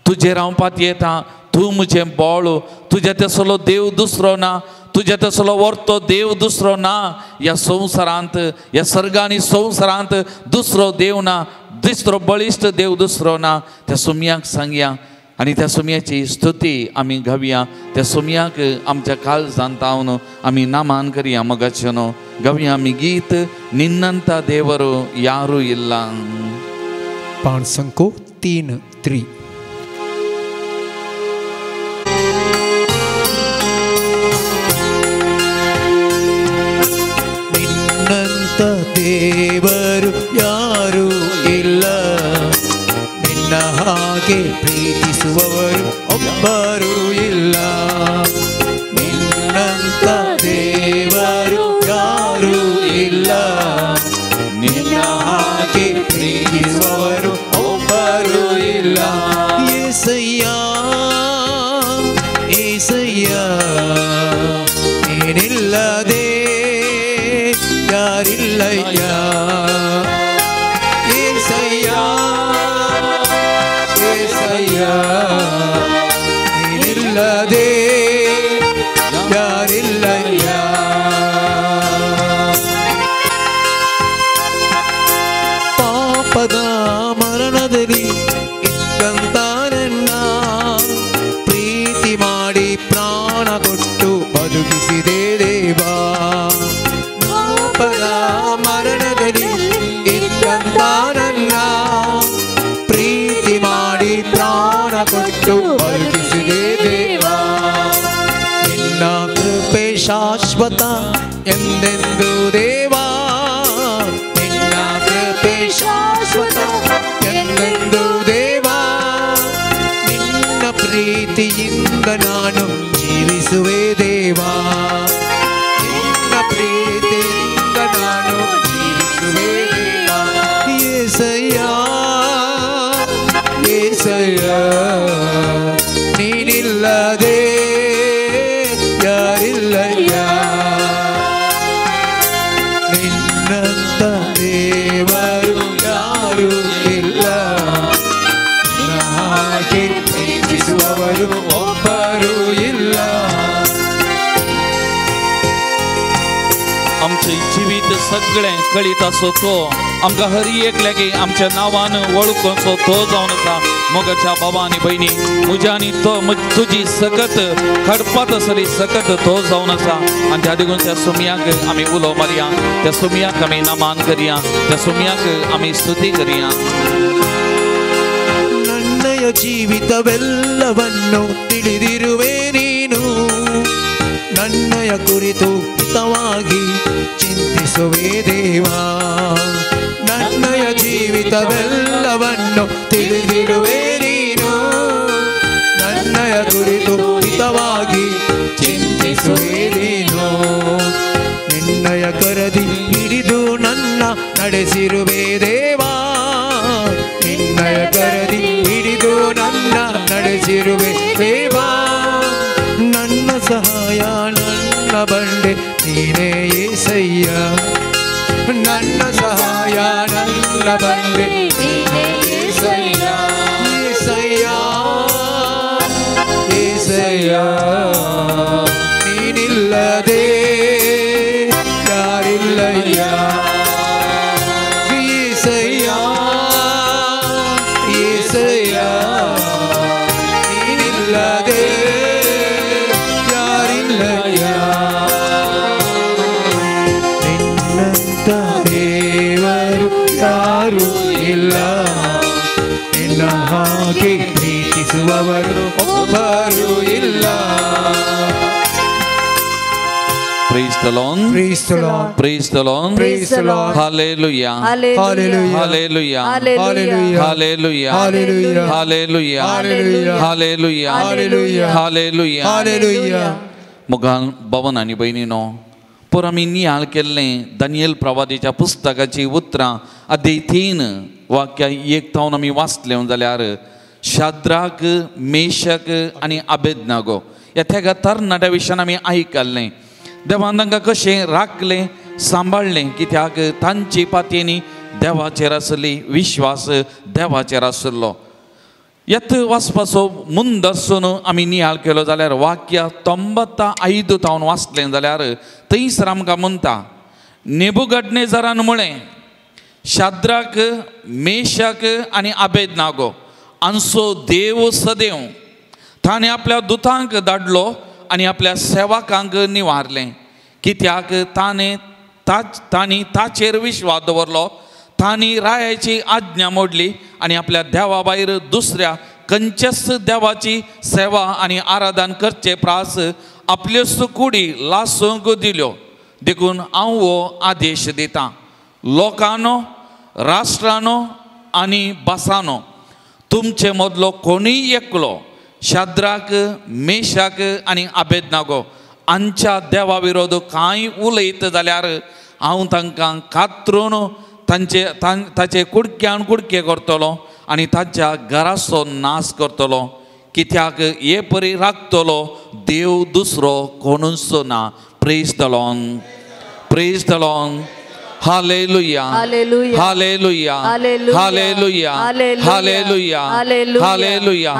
Speaker 2: तुजेर हांव पातयेता, तूं म्हजें बळ, तुज्या तसलो देव दुसरो ना, तुज्या तसलो व्हरतो देव दुसरो ना. ह्या संवसारांत, ह्या सर्गांनी संवसारांत दुसरो देव ना, दुसरो बळिश्ट देव दुसरो ना. त्या सोमयाक सांगया आनी त्या सोमयाची स्तुती आमी गावया. त्या सोमयाक आमच्या काळजान तावन आमी नामान करया. मगाचेनो गावया आमी गीत, निन्नंत देವರು यारू ಇಲ್ಲ.
Speaker 1: पाणसंको 3 3. ನಿನ್ನಂತ ದೇವರು ಯಾರೂ ಇಲ್ಲ, ನಿನ್ನ ಹಾಗೆ ಪ್ರೀತಿಸುವವರು ಒಬ್ಬರೂ ಇಲ್ಲ. ನಿನ್ನಂತ ದೇವರು ಯಾರೂ ಇಲ್ಲ, ಪ್ರೀತಿಸುವವರು ಒಬ್ಬರು ಇಲ್ಲ. ಏಸಯ್ಯ ಏಸಯ್ಯ ನೀನಿಲ್ಲದೆ ಯಾರಿಲ್ಲಯ್ಯ. ಏಸಯ್ಯ ಏಸಯ್ಯ ನೀನಿಲ್ಲದೆ ಯಾರಿಲ್ಲಯ್ಯ. ಪಾಪದ ಮರಣದಲ್ಲಿ ಇದ್ದಂತ ನನ್ನ ಪ್ರೀತಿ ಮಾಡಿ ಪ್ರಾಣ ಕೊಟ್ಟು ಬದುಕಿಸಿದೆ ದೇವಾ. ಪಾಪದ ಮರಣದಲ್ಲಿ ಇದ್ದಂತ ನನ್ನ ಪ್ರೀತಿ ಮಾಡಿ ಪ್ರಾಣ ಕೊಟ್ಟು ಬದುಕಿಸಿದೆ ದೇವಾ. ನಿನ್ನ ಕೃಪೆ ಶಾಶ್ವತ ಎಂದೆಂದು ದೇವಾ. ನಿನ್ನ ಕೃಪೆ ಶಾಶ್ವತ ಎಂದೆಂದು ದೇವಾ. ನಿನ್ನ ಪ್ರೀತಿಯಿಂದ ನಾನು ಜೀವಿಸುವೆ ದೇವಾ. ನಿನ್ನ ಪ್ರೀತಿಯಿಂದ ನಾನು ಜೀವಿಸುವೆ ದೇವಾ. ಏಸಯ್ಯ ಏಸಯ್ಯ ನೀನಿಲ್ಲದೆ ಯಾರಿಲ್ಲಯ್ಯ. ನಿನ್ನಂತ ದೇವರು ಯಾರು ಇಲ್ಲ. ಹಾಗೆ ಪ್ರೀತಿಸುವವರು ಒಬ್ಬರು ಇಲ್ಲ.
Speaker 2: आमचें जिवीत सगळें कळीत आसो तो आमकां हर एकल्याक आमच्या नांवान वळखूचो तो जावन आसा. मोगाच्या बाबा आनी भयणी, म्हज्या आनी तो तुजी सकत खडपात आसली सकत तो जावन आसा. आनी त्या देखून त्या सुमयाक आमी उलो मारया, त्या सुमयाक आमी नमान करया, त्या सुमयाक आमी स्तुती करया.
Speaker 1: ನನ್ನಯ ಜೀವಿತವೆಲ್ಲವನ್ನು ತಿಳಿದಿರುವೆ ನೀನು. ನನ್ನಯ ಕುರಿತು ಹಿತವಾಗಿ ಚಿಂತಿಸುವೆ ದೇವಾ. ನನ್ನಯ ಜೀವಿತವೆಲ್ಲವನ್ನು ತಿಳಿದಿರುವೆ ನೀನು. ನನ್ನಯ ಕುರಿತು ಹಿತವಾಗಿ ಚಿಂತಿಸುವೆ ನೀನು. ನಿನ್ನಯ ಕರದಿ ಹಿಡಿದು ನನ್ನ ನಡೆಸಿರುವೆ ದೇವಾ. ನಿನ್ನಯ ಕರದಿ ಹಿಡಿದು ನನ್ನ ನಡೆಸಿರುವೆ ದೇವಾ. ನನ್ನ ಸಹಾಯ ನನ್ನ ಬಂಡೆ ನೀನೇ ಏಸಯ್ಯ. ನನ್ನ ಸಹಾಯ ನನ್ನ ಬಂಡೆ ನೀನೇ ಏಸಯ್ಯ. ಏಸಯ್ಯ ಏಸಯ್ಯ ನೀನಿಲ್ಲದೆ ಯಾರಿಲ್ಲಯ್ಯ. ಏಸಯ್ಯ ಏಸಯ್ಯ ನೀನಿಲ್ಲದೆ ಯಾರಿಲ್ಲಯ್ಯ. ನಿನ್ನಂತ ದೇವರು ಯಾರು ಇಲ್ಲ. ನಿನ್ನ ಹಾಗೆ ಪ್ರೀತಿಸುವವರು ಒಬ್ಬರು ಇಲ್ಲ.
Speaker 2: Praise the Lord.
Speaker 1: Praise the Lord.
Speaker 2: Praise the Lord.
Speaker 1: Praise the Lord.
Speaker 2: Hallelujah.
Speaker 1: Hallelujah.
Speaker 2: Hallelujah.
Speaker 1: Hallelujah.
Speaker 2: Hallelujah.
Speaker 1: Hallelujah.
Speaker 2: Hallelujah.
Speaker 1: Hallelujah.
Speaker 2: Hallelujah.
Speaker 1: Hallelujah.
Speaker 2: Hallelujah.
Speaker 1: Hallelujah.
Speaker 2: मोगान भवन आनी भयणीनो, पूण आमी नियाळ केल्लें दानियल प्रवादीच्या पुस्तकाची उतरां अध्याय 3 वाक्यां 1 थावन आमी वाचलें जाल्यार शाद्राक, मेशक आनी आबेदनागो ह्या तेगा तरणाट्या विशयान आमी आयकल्लें. देवान तांकां कशें राखलें, सांबाळ्ळें, कित्याक तांची पातयेनी देवाचेर आसली विश्वास देवाचेर आसलो. येत वाचपाचो मुंद आसून आमी नियाळ केलो जाल्यार वाक्य 95 थावन वाचलें जाल्यार थंयसर आमकां म्हणटा, नेबुकदनेझरान म्हळें, शाद्राक, मेशक आनी आबेदनागो हांचो देव सदैव ताणें आपल्या दुतांक धाडलो आनी आपल्या सेवकांक निवारलें, कित्याक तांणी ताचेर विश्वास दवरलो. तांणी रायाची आज्ञा मोडली आनी आपल्या देवा भायर दुसऱ्या खंयच्याच देवाची सेवा आनी आराधन करचे प्रास आपल्योच कुडी लासूंक दिल्यो. देखून हांव हो आदेश दितां, लोकांनो, राष्ट्रानो आनी भासांनो, तुमचे मदलो कोणूय एकलो शाद्राक, मेशाक आनी आबेदनागो हांच्या देवा विरोध कांय उलयत जाल्यार हांव तांकां कातरून तांचे ताचे कुडक्यान कुडके करतलो आनी ताच्या घराचो नाश करतलो कित्याक हे परी राखतलो देव दुसरो कोणूच ना. Praise the Lord, praise the Lord. Hallelujah, hallelujah, hallelujah, hallelujah, hallelujah.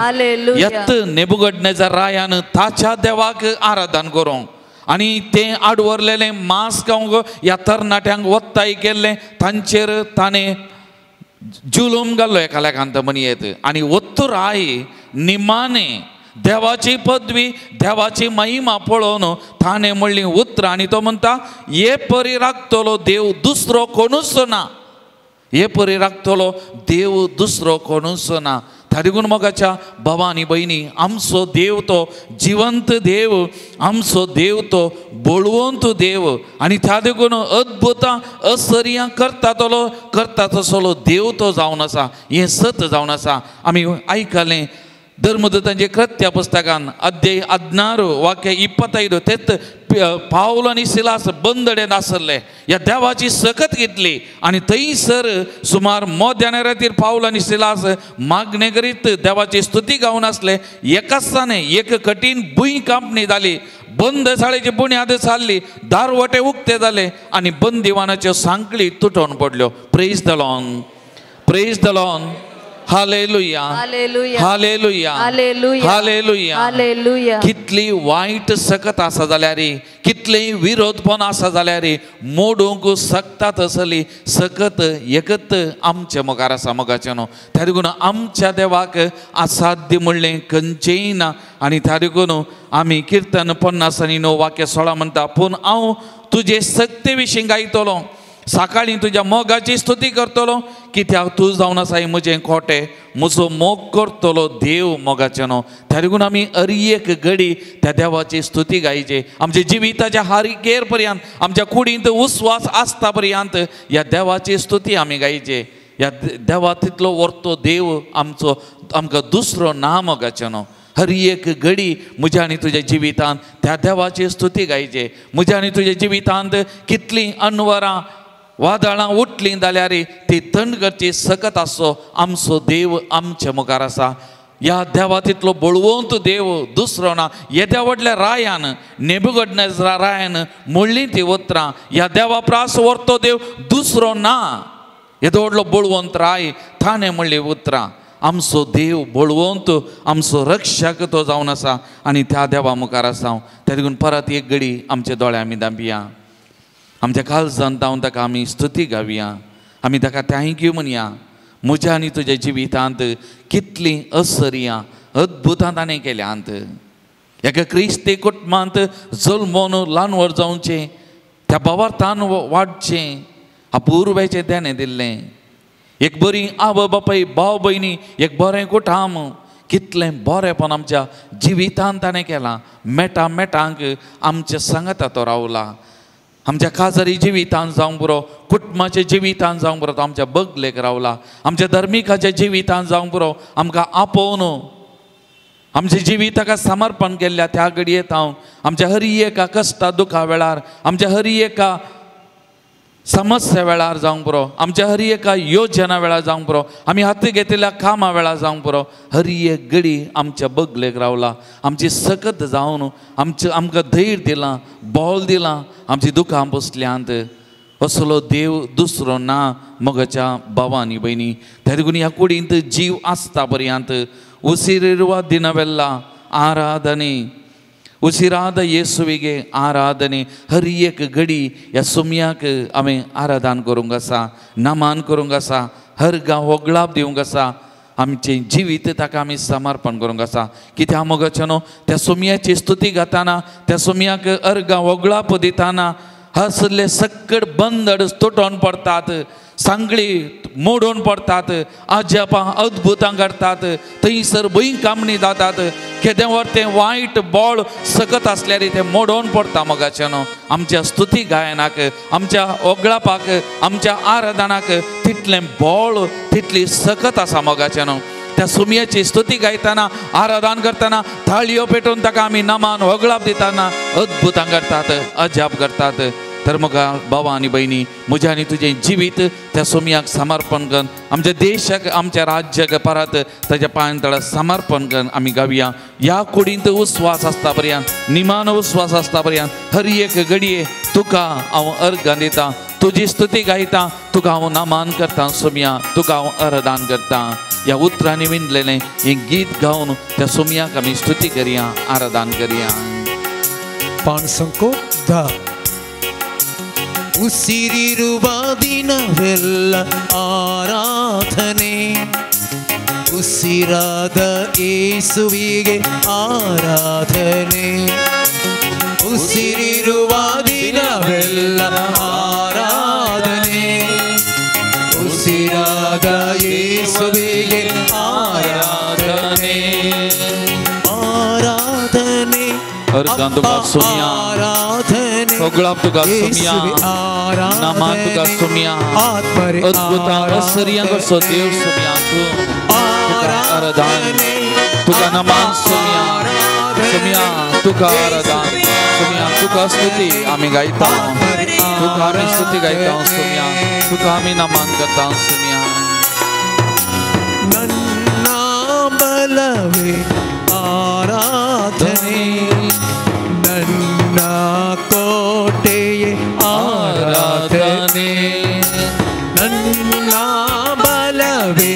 Speaker 2: येत नेबुकदनेझर रायान ताच्या देवाक आराधन करूंक आनी तें आडवरलेलें मांस खावंक ह्या तरणाट्यांक वत्ताय केल्लें तांचेर ताणें जुलूम घाल्लो एका लेखांत म्हणयेत. आनी वत्तुराय निमाणे देवाची पदवी देवाची महिमा पळोवन ताणें म्हणली उतरां आनी तो म्हणटा हे परी राखतलो देव दुसरो कोणूच ना, हे परी राखतलो देव दुसरो कोणूच ना. ताका मोगाच्या भावा आनी भयणी, आमचो देव तो जिवंत देव, आमचो देव तो बळवंत देव आनी त्या देखून अद्भुतां असर्यां करता तलो करता तसलो देव तो जावन आसा, हें सत जावन आसा. आमी आयकलें धर्मदूतांचे कृत्या पुस्तकान अध्याय 16 वाक्य 25 तेत पावल आनी सिलास बंदडेन आसले ह्या देवाची सकत घेतली आनी थंयसर सुमार मध्यान रातीर पावल आनी सिलास मागणें करीत देवाची स्तुती गावन आसले. एकाच एक कठीण भूंय कांपणी जाली, बंद शाळेची बुन्याद चालली, दारवटे उक्ते जाले आनी बंदिवानाच्यो सांकळी तुटोवन पडल्यो. Praise the Lord, praise the Lord. Hallelujah, hallelujah, hallelujah. कितली वायट सकत आसा जाल्यार, कितली विरोधपण आसा जाल्यार मोडूंक शकता तसली सकत एकत आमच्या मुखार आसा मोगाचें न्हू. त्या देखून आमच्या देवाक असाध्य म्हणलें खंयचेंय ना. आनी त्या देखून आमी किर्तन 59 वाक्य 16 म्हणटा, पूण हांव तुजे सक्ते विशीं गायतलो, सकाळीं तुज्या मोगाची स्तुती करतलो, कित्याक तूं जावन आसाय म्हजें खोटें, म्हजो मोग करतलो देव मोगाचें न्हू. त्या देखून आमी हर एक घडी त्या देवाची स्तुती गायची. आमच्या जिविताच्या हारिकेर पर्यंत, आमच्या कुडींत उस्वास आसता पर्यंत ह्या देवाची स्तुती आमी गायची. ह्या देवा तितलो व्हरतो देव आमचो, आमकां दुसरो ना मोगाचें न्हू. हर एक घडी म्हज्या आनी तुज्या जिवितांत त्या देवाची स्तुती गायची. म्हज्या आनी तुज्या जिवितांत कितलीं अनवरां वादळां उठलीं जाल्यार ती थंड करची सकत आसचो आमचो देव आमच्या मुखार आसा. ह्या देवा तितलो बळवंत देव दुसरो ना. येद्या व्हडल्या रायान नेबुकदनेझर रायान म्हणलीं ती उतरां, ह्या देवा प्रास व्हरतो देव दुसरो ना. येदो व्हडलो बळवंत राय ताणें म्हणलीं उतरां. आमचो देव बळवंत, आमचो रक्षक तो जावन आसा आनी त्या देवा मुखार आसा हांव. त्या देखून परत एक घडी आमचे दोळे आमी धांपया, आमच्या काळजान जावन ताका आमी स्तुती गावया, आमी ताका thank you म्हणया. म्हज्या आनी तुज्या जिवितांत कितलीं असर्यां अद्भुतां ताणें केल्यांत. एका क्रिस्ती कुटुंबांत जल्मोन ल्हान व्हड जावचें, त्या भावार्थान वाडचें अपुर्वेचें देणें दिल्लें. एक बरी आवय बापाय भाव भयणी, एक बरें कुटाम, कितलें बरेंपण आमच्या जिवितांत ताणें केलां. मेटा मेटांक आमच्या सांगाता तो रावला. आमच्या काजारी जिवितान जावंक पुरो, कुटुंबाच्या जिवितान जावंक पुरो, तो आमच्या बगलेक रावला. आमच्या धर्मिकाच्या जिवितान जावंक पुरो, आमकां आपोवन आमच्या जिविताक समर्पण केल्ल्या त्या घडयेत हांव आमच्या हर एका कश्टा दुखा वेळार, आमच्या हर एका समस्या वेळार जावंक पुरो, आमच्या हर एका योजना वेळार जावंक पुरो, आमी हात घेतिल्ल्या कामा वेळार जावंक पुरो, हर एक घडी आमच्या बगलेक रावला. आमची सकत जावन आमचें आमकां धैर्य दिलां, बळ दिलां, आमची दुखां बसल्यांत. असलो देव दुसरो ना मोगाच्या भावा आनी भयणी. त्या देखून ह्या कुडींत जीव आसता पर्यंत ಉಸಿರಿರುವ ದಿನವೆಲ್ಲ ಆರಾಧನೆ, ಉಸಿರಾದ ಯೇಸುವಿಗೆ ಆರಾಧನೆ. हर एक घडी ह्या सुम्याक आमी आराधन करूंक आसा, नमान करूंक आसा, हर गांव होगळाप दिवंक आसा, आमचें जिवीत ताका आमी समर्पण करूंक आसा. कित्याक मोगाचें न्हू, त्या सुम्याची स्तुती गाताना, त्या सुम्याक अर्गां होगळाप दिताना हसले सक्कड बंदड तुटोवन पडटात, सांगळी मोडून पडटात, अजापां अद्भुतां घडटात, थंयसर भंय कामणी जातात. केदें व्हर तें वायट बळ सकत आसल्यार तें मोडून पडटा मोगाचें न्हू. आमच्या स्तुती गायनाक, आमच्या ओगळापाक, आमच्या आराधनाक तितलें बळ, तितली सकत आसा मोगाचें न्हू. त्या सुमयाची स्तुती गायतना, आराधन करतना, थाळयो पेटोवन ताका आमी नमान होगळाप दितना अद्भुतां करतात, अजाप करतात. तर म्हाका बाबा आनी भयणी म्हजें आनी तुजें जिवीत त्या सोमयाक समर्पण कर, आमच्या देशाक आमच्या राज्याक परत ताच्या पांयां तळा समर्पण कर आमी गावया. ह्या कुडींत उस्वास आसता पर्यंत, निमानो उस्वास आसता पर्यंत हर एक घडये तुका हांव अर्घां दिता, तुजी स्तुती गायता, तुका हांव नामान करता सोमया, तुका हांव अर्दान करता. ह्या उतरांनी विणलेलें हें गीत गावन त्या सोमयाक आमी स्तुती करया, आराधन करया.
Speaker 1: पाणसंको धा. ಉಸಿರಿರುವ ದಿನವೆಲ್ಲ ಆರಾಧನೆ, ಉಸಿರಾದ ಯೇಸುವಿಗೆ ಆರಾಧನೆ, ಉಸಿರಿರುವ ದಿನವೆಲ್ಲ ಆರಾಧನೆ, ಉಸಿರಾದ ಯೇಸುವಿಗೆ ಆರಾಧನೆ, ಆರಾಧನೆ ಆರಾಧನೆ,
Speaker 2: तुका सोमया, नामान तुका सोमया, अद्भुत आश्चर्य करचो देव सोमया तूं, तुका आराधन, तुका नमान सोमया, सोमया तुका आराधन, सोमया तुका स्तुती आमी गायता, तुका आमी स्तुती गायता सोमया, तुका आमी नमान करता सोमया.
Speaker 1: ನನ್ನ ಬಲವೇ ಆರಾಧನೆ, ನನ್ನ ಕೋಟೆಯೇ ಆರಾಧನೆ, ನನ್ನ ಬಲವೇ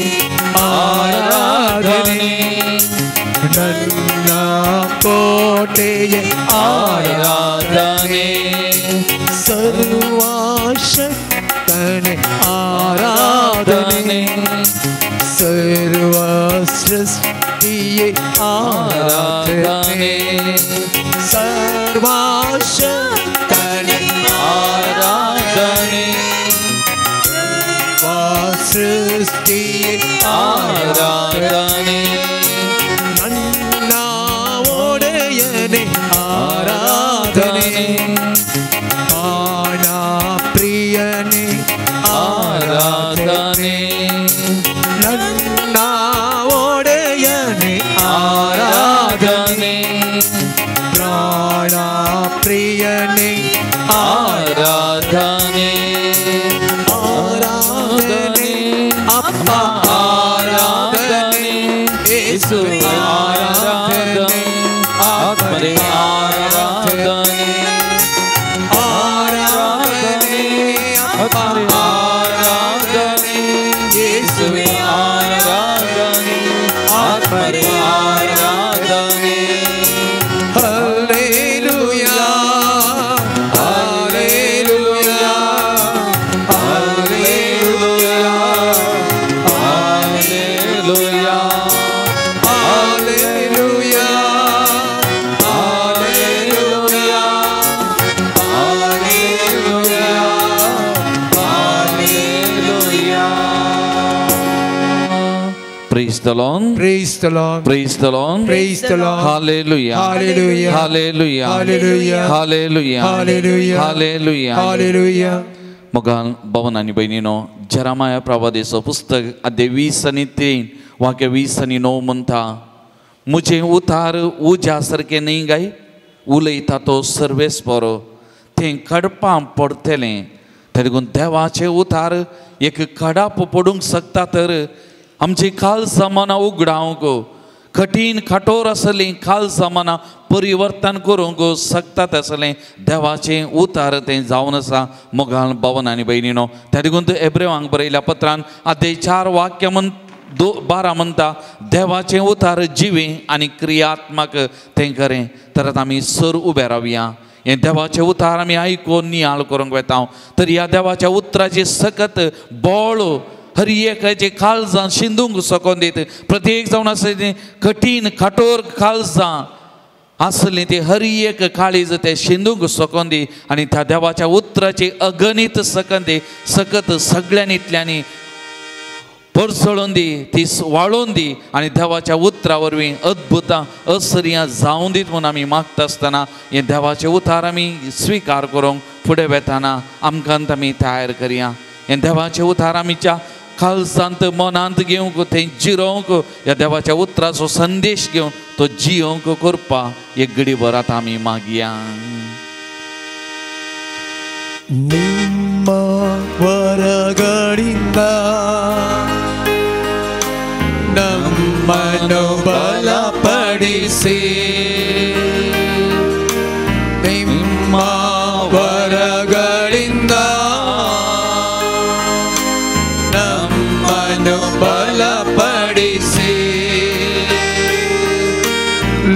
Speaker 1: ಆರಾಧನೆ, ನನ್ನ ಕೋಟೆಯೇ ಆರಾಧನೆ, ಸರ್ವಶಕ್ತನೇ ಆರಾಧನೆ, ಸರ್ವ ಸೃಷ್ಟಿಯೇ ಆರಾಧನೆ, ಸರ್ವಶಕ್ತನೇ ಆರಾಧನೆ, ಸರ್ವ ಸೃಷ್ಟಿಯೇ ಆರಾಧನೆ, ನನ್ನ ಒಡೆಯನೇ ಆರಾಧನೆ, ಪ್ರಾಣ ಪ್ರಿಯನೇ ಆರಾಧನೆ, ನನ್ನ ಒಡೆಯನೇ ಆರಾಧನೆ, ಪ್ರಾಣ ಪ್ರಿಯನೇ ಆರಾಧನೆ, ಆರಾಧನೆ ಅಪ್ಪ ಆರಾಧನೆ, ಯೇಸು ಆರಾಧನೆ,
Speaker 2: ಆತ್ಮರೇ ಆರಾಧನೆ,
Speaker 1: ಆರಾಧನೆ ಅಪ್ಪ
Speaker 2: ಆರಾಧನೆ,
Speaker 1: ಯೇಸುವೆ
Speaker 2: ಆರಾಧನೆ,
Speaker 1: ಆತ್ಮರೇ
Speaker 2: ಆರಾಧನೆ.
Speaker 1: Hallelujah, hallelujah,
Speaker 2: hallelujah, hallelujah,
Speaker 1: hallelujah,
Speaker 2: hallelujah, hallelujah, hallelujah. Praise the Lord.
Speaker 1: Praise the Lord.
Speaker 2: Praise the Lord.
Speaker 1: Praise the Lord.
Speaker 2: Hallelujah.
Speaker 1: Hallelujah.
Speaker 2: Hallelujah.
Speaker 1: Hallelujah.
Speaker 2: Hallelujah.
Speaker 1: Hallelujah.
Speaker 2: Hallelujah.
Speaker 1: Hallelujah.
Speaker 2: मोगान भवन आनी भयणीनो, जेरामाया प्रवादेचो पुस्तक अध्याय 20 आनी 3 वाक्य 20 आनी 9 म्हणटा, म्हजें उतार उज्या सारकें न्हय गाय, उलयता तो सर्वेस बरो, तें कडपां पडटलें. तें देखून देवाचें उतार एक कडाप पडूंक शकता तर आमची खालसा मनां उगडावंक, कठीण कठोर आसलीं खालसा मनां परिवर्तन करूंक शकतात आसलें देवाचें उतार तें जावन आसा. मोगाल भवन आनी भयणीनो, त्या देखून एब्रेवांक बरयल्या पत्रान अध्याय 4 वाक्य 12 म्हणटा, देवाचें उतार जिवें आनी क्रियात्मक तें करें. तर आतां आमी सर उबे रावया, हें देवाचें उतार आमी आयकून नियाळ करूंक वता. तर ह्या देवाच्या उतराचें सकत बळ हर एकाचे काळजां शिंदूंक सकोन दीत, प्रत्येक जावन आसा तें कठीण कठोर काळजां आसलीं ती हर एक काळीज तें शिंदूंक सकोन दी आनी त्या देवाच्या उतराची अगणीत सकन दी सकत सगळ्यांनी इतल्यांनी परसळून दी, ती वाळोवन दी आनी देवाच्या उतरा वरवीं अद्भुतां असर्यां जावन दीत म्हूण आमी मागता आसतना हें देवाचें उतार आमी स्विकार करूंक फुडें वेताना आमकां आमी तयार करया. हें देवाचें उतार आमीच्या काळजांत मनांत घेवंक, थंय जिरोवंक, ह्या देवाच्या उतराचो संदेश घेवन तो जियोवंक करपा एक घडी भर आतां आमी मागया.
Speaker 1: ನಿಮ್ಮ ವರಗಳಿಂದ ನಮ್ಮನ್ನು ಬಲಪಡಿಸಿ, ನಿಮ್ಮ ವರಗಳಿಂದ ನಮ್ಮನ್ನು ಬಲಪಡಿಸಿ,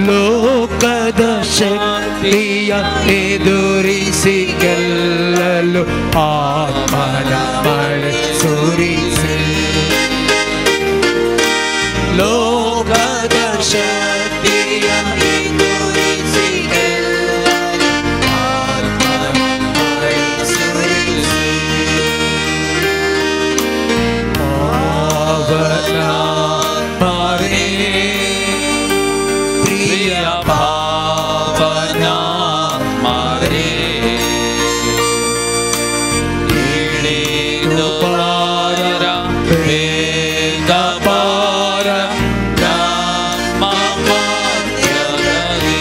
Speaker 1: ಲೋಕದ ಶಕ್ತಿಯ ಎದುರಿಸಿ ಗೆಲ್ಲಲು ಆತ್ಮನ ಮಳೆ ಸುರಿಸಿ, ಲೋಕದ ಶಕ್ತಿಯ ಎದುರಿಸಿ ಗೆಲ್ಲಲು ಆತ್ಮನ ಮಳೆ ಸುರಿಸಿ, ಪಾವನಾತ್ಮರೇ ಪ್ರಿಯ ಪಾವನಾತ್ಮರೇ, ಇಳಿದು ಬಾರ ಬೇಗ ಬಾರ ನಮ್ಮ ಮಧ್ಯದಲ್ಲಿ.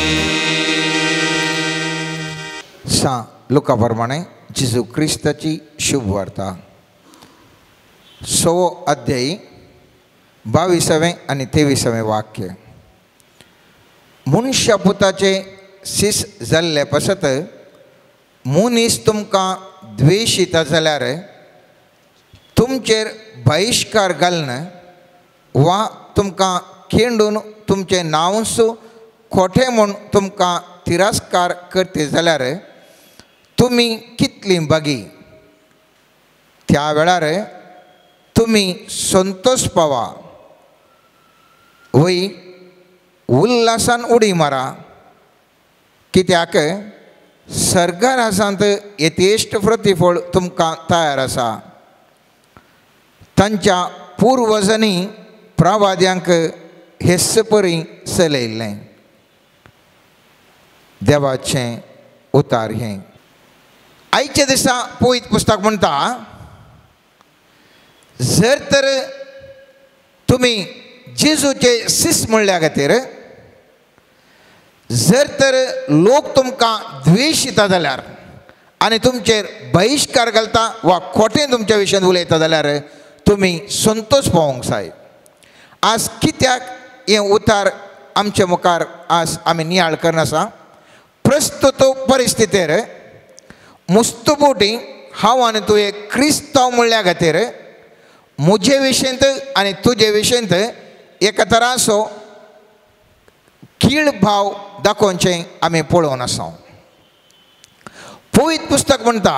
Speaker 4: सा लुका प्रमाणे जेजू क्रिस्ताची शुभवार्ता 100 अध्यायी 22वें आनी 23वें वाक्य. मनशा पुताचे सीस जाल्ले पासत मनीस तुमकां द्वेशिता जाल्यार तुमचेर बहिश्कार घालून वा तुमकां खेंडून तुमचें नांवूच खोटें म्हूण तुमकां तिरस्कार करता जाल्यार तुमी कितलीं बागी, त्या वेळार तुमी संतोष पावा, वय उल्हासान उडी मारा, कित्याक सर्गराजांत यथेश्ट प्रतिफळ तुमकां तयार आसा. तांच्या पुर्वजांनी प्रवाद्यांक हेच परी चलयल्लें. देवाचें उतार हें. आयच्या दिसा पवित्र पुस्तक म्हणटा, जर तर तुमी जेजूचे सीस म्हणल्या खातीर जर तर लोक तुमकां द्वेशिता जाल्यार आनी तुमचेर बहिश्कार घालता वा खोटें तुमच्या विशयान उलयता जाल्यार तुमी संतोष पावोंक जाय. आज कित्याक हें उतार आमचे मुखार आज आमी नियाळ करनासा? प्रस्तुत परिस्थितीर मुस्तुपोटी हांव आनी तुवें क्रिस्तांव म्हणल्या खातीर म्हजे विशयंत आनी तुजे विशयंत एका तराचो कीळ भाव दाखोवचें आमी पळोवन आसा. पवित्र पुस्तक म्हणटा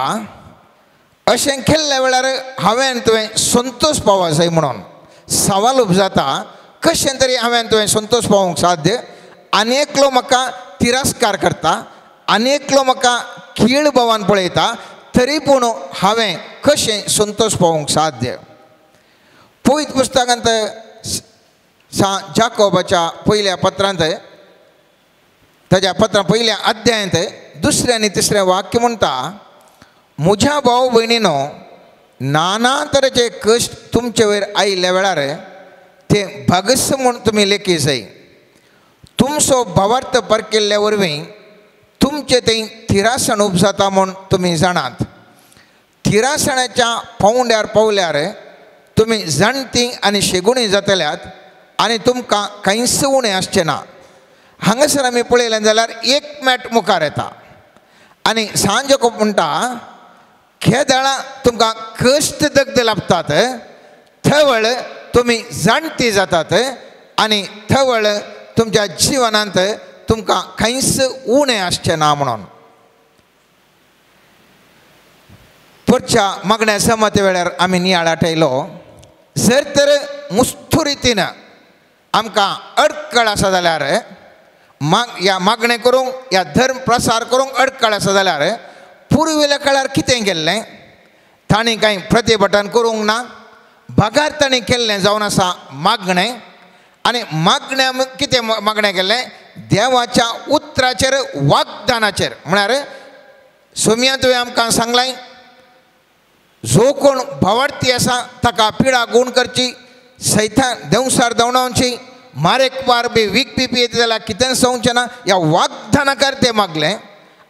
Speaker 4: अशें केल्ल्या वेळार हांवें तुवें संतोष पावो जाय म्हणून सवाल उपजाता, कशें तरी हांवें तुवें संतोष पावोवंक साध्य? आनी एकलो म्हाका तिरस्कार करता, आनी एकलो म्हाका कीळ भावान पळयता, तरी पूण हांवें कशें संतोष पावोवंक साध्य? पवित्र पुस्तकांत जाकोबाच्या पयल्या पत्रांत ताज्या पत्रां पयल्या अध्यायांत 2 आनी 3 वाक्य म्हणटा, म्हज्या भाव भयणीनो नाना तरेचे कश्ट तुमचे वयर आयिल्ल्या वेळार ते भागस म्हूण तुमी लेखी जाय. तुमचो भावार्थ परकेल्ल्या वरवीं तुमचें थंय थिरासण उपजाता म्हूण तुमी जाणात. थिरासणाच्या पावंड्यार पावल्यार तुमी जाणटी आनी शेगुणी जातल्यात आनी तुमकां कांयच उणें आसचें ना. हांगासर आमी पळयलें जाल्यार एक मॅट मुखार येता आनी सांज म्हणटा, खेदळां तुमकां कश्ट दग्द लाभतात, थवळ तुमी जाणटी जातात आनी थवळ तुमच्या जिवनांत तुमकां कांयच उणें आसचें ना म्हणून. परच्या मागण्या समते वेळार आमी नियाळ आठयलो, जर तर मुस्तू रितीन आमकां अडकळ आसा जाल्यार ह्या मागणें करूंक ह्या धर्म प्रसार करूंक अडकळ आसा जाल्यार पुर्विल्ल्या काळार कितें केल्लें? तांणी कांय प्रतिभटन करूंक ना, बगार तांणी केल्लें जावन आसा मागणें. आनी मागण्या कितें मागणें केल्लें? देवाच्या उतराचेर वागदानाचेर. म्हळ्यार सोम्या तुवें आमकां सांगलें, जो कोण भावार्थी आसा ताका पिडा गूण करची, सैतान देंवसार दवणावची, मारेक पार बी वीक बी पियेत जाल्यार कितेंच जावचें ना, ह्या वागदानाकार तें मागलें.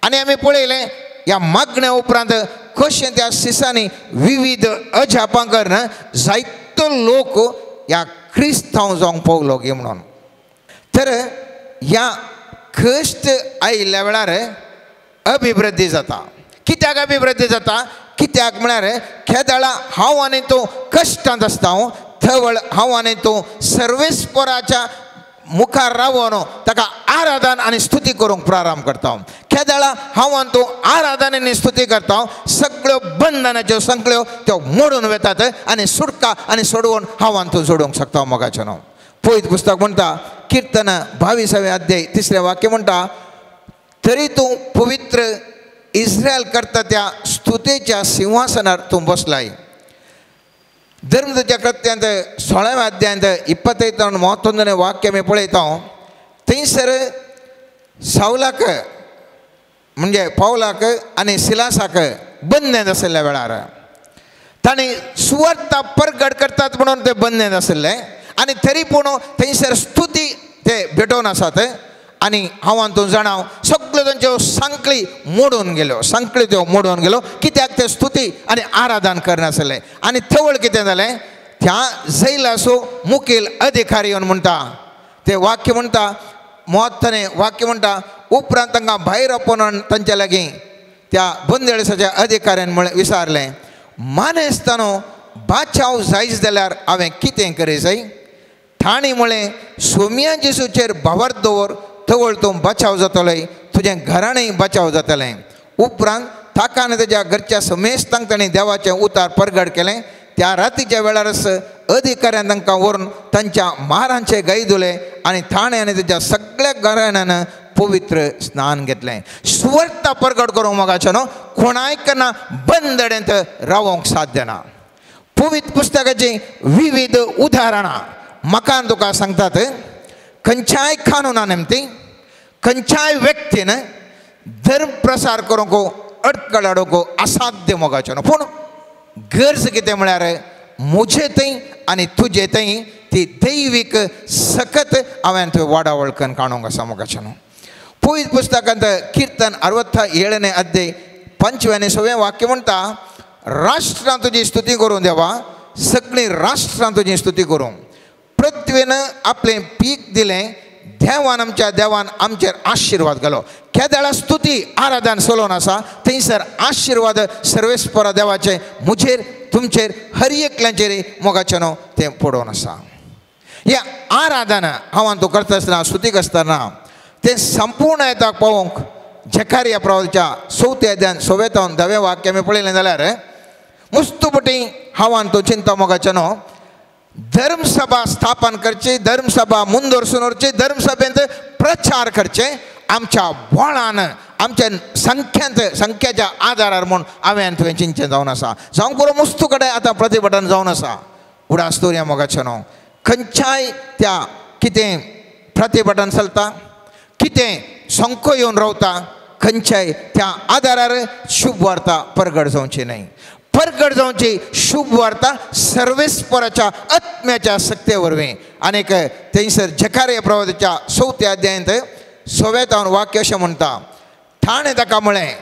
Speaker 4: आनी आमी पळयलें ह्या मागण्या उपरांत कशें त्या सिसांनी विविध अजापां करून जायतो लोक ह्या क्रिस्तांव जावंक पावलो गे म्हणून. तर ह्या कश्ट आयिल्ल्या वेळार अभिवृद्धी जाता. कित्याक अभिवृद्धी जाता? कित्याक म्हळ्यार खेदाळा हांव आनी तूं कश्टांत आसता, थवळ हांव आनी तूं सर्वेस्पराच्या मुखार रावन ताका आराधन आनी स्तुती करूंक प्रारंभ करता. खेदाळा हांव आनी तूं आराधन आनी स्तुती करता, सगळ्यो बंधनाच्यो संकल्यो त्यो मोडून वेतात आनी सुटका आनी सोडवून हांव आनी तूं जोडूंक शकता. मोगाचें न्हू पयत पुस्तक म्हणटा किर्तन 22वें अध्याय 3रें वाक्य म्हणटा, तरी तूं पवित्र इस्रायल करता त्या स्तुतेच्या सिंहासनार तूं बसलाय. धर्मदूतच्या कृत्यांत 16व्या अध्यायांत 25 31 वाक्य आमी पळयता. थंयसर सावलाक म्हणजे पावलाक आनी सिलासाक बंदेंत आशिल्ल्या वेळार तांणी सुवार्ता परगट करतात म्हणून ते बंदेंत आशिल्ले आनी तरी पूण थंयसर स्तुती ते भेटोवन आसात. आनी हांव तूं जाणां सगळ्यो तांच्यो सांकळी मोडून गेल्यो, सांकळी त्यो मोडून गेल्यो. कित्याक ते स्तुती आनी आराधन करनासले. आनी थवळ कितें जालें, त्या जैलाचो मुखेल अधिकारी येवन म्हणटा, ते वाक्य म्हणटा, महत्वाचें वाक्य म्हणटा, उपरांत तांकां भायर आपोवन तांच्या लागीं त्या बंदेळसाच्या अधिकाऱ्यान म्हळें विचारलें, मानेस्तानो बाचाव जायच जाल्यार हांवें कितें करी जाय? तांणी म्हळें, सोम्या जेसूचेर भावार्थ दवर, तवळ तूं बचाव जातलोय, तुजें घराणें बचाव जातलें. उपरांत ताका आनी तेज्या घरच्या समेस्तांक ताणें देवाचें उतार परगट केलें. त्या रातीच्या वेळारच अधिकाऱ्यान तांकां व्हरून तांच्या मारांचे गाय धुले आनी थाणें आनी तेज्या सगळ्या घराण्यान पवित्र स्नान घेतलें. सुवार्ता परगट करूंक मोगाचें न्हू कोणायक ना बंदडेंत रावोंक साध्य ना. पवित्र पुस्तकाचीं विविध उदाहरणां म्हाका तुका सांगतात. खंयच्याय कानुना निमती खंयच्याय व्यक्तीन धर्म प्रसार करूंक अडकळ हाडूंक असाध्य मोगाचें न्हू. पूण गरज कितें म्हळ्यार म्हजे थंय आनी तुजे थंय ती दैवीक सकत हांवें थंय वाडावळ करून काडूंक आसा मोगाचें न्हू. पवित्र पुस्तकांत किर्तन 67 अध्याय 5वें आनी 6वें वाक्य म्हणटा, राष्ट्रां तुजी स्तुती करूं देवा, सगळीं राष्ट्रां तुजी स्तुती करूं. पृथ्वीन आपलें पीक दिलें, देवान आमच्या देवान आमचेर आशिर्वाद घालो. केदळा स्तुती आराधन चलोवन आसा थंयसर आशिर्वाद सर्वेस्परा देवाचे म्हजेर तुमचेर हर एकल्याचेर मोगाचें न्हू तें पडोवन आसा. ह्या आराधन हांव तूं करता आसतना स्तुती आसतना तें संपूर्ण येता पळोवंक झेकारिया प्रवाच्या 4थ्या अध्यायान 6व्या 10वें वाक्य आमी पळयलें जाल्यार मुस्तुपटी हांव तूं चिंता मोगाचें न्हू धर्मसभा स्थापन करची, धर्मसभा मुंदोरसून व्हरची, धर्मसभेंत प्रचार करचे आमच्या बोळान आमच्या संख्यांत संख्याच्या आदारार म्हूण हांवें तुवें चिंतचें जावन आसा. जावंक पुरो मुस्तू कडेन आतां प्रतिभटन जावन आसा. उडास दवरया मोगाचें न्हू खंयच्याय त्या कितें प्रतिभटन चलता, कितें संको येवन रावता, खंयच्याय त्या आदारार शुभ वार्ता परगट जावची न्हय. परगट जावची शुभ वार्ता सर्वेस्पराच्या आत्म्याच्या सक्ते वरवीं. आनीक थंयसर झेकारिया प्रवाच्या 4थ्या अध्यायांत 6व्या वाक्य अशें म्हणटा, ताणें ताका म्हळें,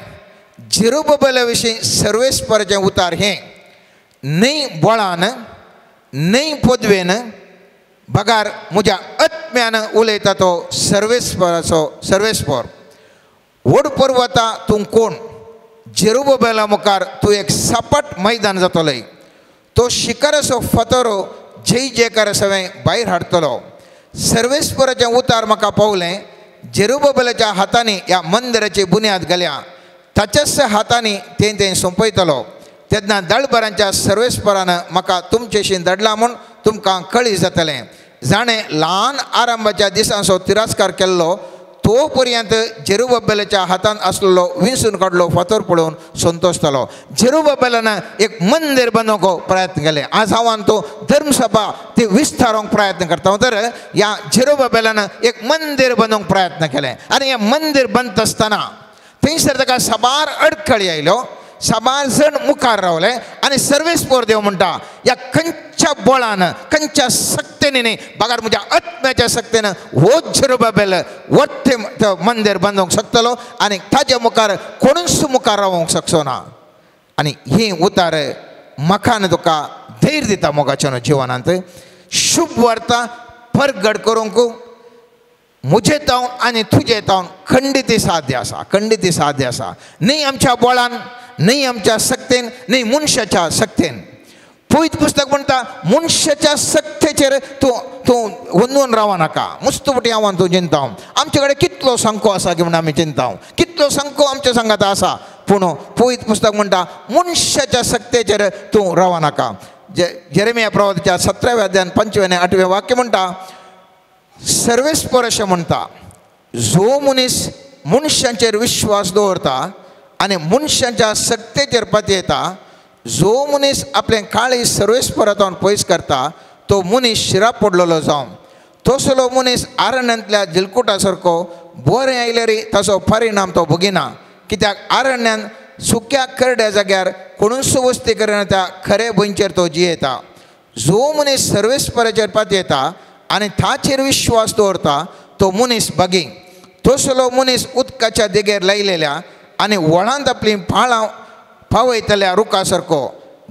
Speaker 4: जेरुबाबेला विशीं सर्वेस्पराचें उतार हें, न्हय बळान न्हय पदवेन बगार म्हज्या आत्म्यान उलयता तो सर्वेस्पराचो सर्वेस्पर. व्हड पर्वता तूं कोण? जेरुबाबेला मुखार तूं एक सपाट मैदान जातलें. तो शिखराचो फातरो जय जयकार सवें भायर हाडटलो. सर्वेस्पराचें उतार म्हाका पावलें, जेरुबाबेलाच्या हातांनी ह्या मंदिराची बुन्याद घाल्या, ताच्याच हातांनी तें तें सोंपयतलो. तेन्ना दळभरांच्या सर्वेस्परान म्हाका तुमचेशी धाडला म्हूण तुमकां कळी जातलें. जाणें ल्हान आरंभाच्या दिसांचो तिरस्कार केल्लो तो पर्यंत जेरुबाबेलाच्या हातांत आसलेलो विंचून काडलो फातर पळोवन संतोशतालो. जेरुबाबेलान एक मंदिर बांदूंक प्रयत्न केले. आज हांव तो धर्मसभा ती विस्तारूंक प्रयत्न करता. तर ह्या जेरुबाबेलान एक मंदिर बांदूंक प्रयत्न केले आनी हें मंदिर बांदता आसतना थंयसर ताका साबार अडखळी आयल्यो, साबार जण मुखार रावले आनी सर्वेस्पर देव म्हणटा, ह्या खंयच्या बळान खंयच्या सक्तेनी न्ही बगार म्हज्या आत्म्याच्या सक्तेन हो जेरुबाबेल वट्टे मंदिर बांदूंक शकतलो आनी ताच्या मुखार कोणूच मुखार रावोंक शकचो ना. आनी हें उतार म्हाका आनी तुका धैर्य दिता मोगाच्या जिवनांत शुभ वार्ता परगट करूंक म्हजे तावन आनी तुजे तावन खंडीत साध्य आसा, खंडीत साध्य आसा. न्ही आमच्या बळान, न्ही आमच्या शक्तेन, न्ही मनशाच्या शक्तेन. पवित्र पुस्तक म्हणटा मनशाच्या शक्तेचेर तूं तूं वंदून राव नाका. मुस्त फुटी हांव तूं चिंता आमचे कडेन कितलो संको आसा की म्हूण आमी चिंता, कितलो संको आमच्या सांगाता आसा. पूण पवित्र पुस्तक म्हणटा मनशाच्या शक्तेचेर तूं राव नाका. जेरेमिया प्रवादाच्या 17व्या अध्यायान 5वें आनी 8वें वाक्य म्हणटा सर्वेस्पर अशें म्हणटा जो मनीस मनशांचेर विश्वास दवरता आनी मनशांच्या शक्तेचेर पातयेता, जो मनीस आपलें काळी सर्वेस्परांत पयस करता तो मनीस शिरा पडलेलो जावन तसलो मनीस आरण्यांतल्या जिलकुटा सारको बरें आयल्यार ताचो परिणाम तो भोगिना. कित्याक आरण्यान सुक्या करड्या जाग्यार कोणूच वस्ती करिना त्या खरे भंयचेर तो जियेता. जो मनीस सर्वेस्पराचेर पातयेता आनी ताचेर विश्वास दवरता तो मनीस बागी. तसलो मनीस उदकाच्या देगेर लायलेल्या आनी व्हळांत आपलीं पाळां पावयतल्या रुखा सारको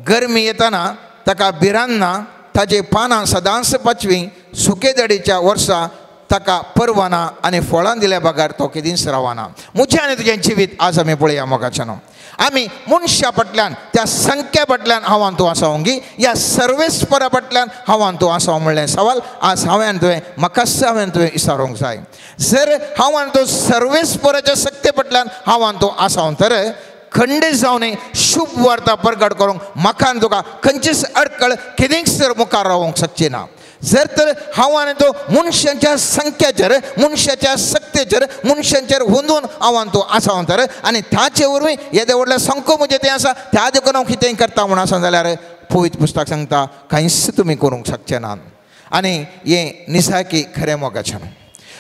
Speaker 4: गरमी येतना ताका भिरांत ना, ताजी पानां सदांच पाचवी, सुकेदडीच्या वर्सा ताका परवाना आनी फळां दिल्या बगर तो केदींच रावना. म्हजें आनी तुजें जिवीत आज आमी पळया मोगाच्यान. आमी मनशा फाटल्यान त्या संख्या फाटल्यान हांव तूं आसा गी ह्या सर्वेस्परा फाटल्यान हांव तूं आसा म्हणलें सवाल आज हांवें तुवें म्हाकाच हांवें तुवें विचारूंक जाय. जर हांव तूं सर्वेस्पराच्या शक्ते फाटल्यान हांव तूं आसा तर खंडीत जावन शुभ वार्ता परगट करूंक म्हाका आनी तुका खंयचीच अडकळ केदींच तर मुखार रावंक शकची ना. जर तर हांव आनी तो मनशाच्या संख्याचेर मनशाच्या शक्तेचेर मनशांचेर हुंदून हांव आनी तूं आसा तर आनी ताचे वरवीं येदे व्हडलें संको म्हजें तें आसा त्या देखून हांव कितेंय करता म्हूण आसा जाल्यार पवित्र पुस्तक सांगता कांयच तुमी करूंक शकचे ना. आनी हें निसाकी खरें मोगाचें.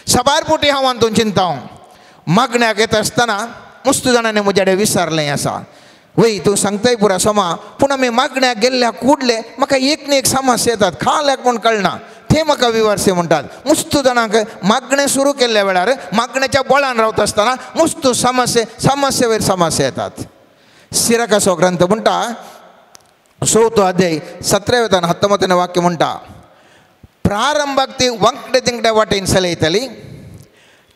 Speaker 4: साबार फावटी हांव आनी तूं चिंता मागण्याक येता आसतना मस्त जाणांनी म्हज्या कडेन विचारलें आसा, वय तूं सांगताय पुरा सोमा, पूण आमी मागण्याक गेल्ल्या कुडले म्हाका एक न्ही एक समस्या येतात खाल्याक म्हूण कळना ते म्हाका विवर्से म्हणटात. मुस्तू जाणांक मागणें सुरू केल्ल्या वेळार मागण्याच्या बळान रावता आसतना मुस्तू समस्या समस्या वयर समस्या येतात. सिराकाचो ग्रंथ म्हणटा 4थो अध्याय 17व्या 19 वाक्य म्हणटा प्रारंभाक ती वांकडे तिंकड्या वाटेन चलयतली,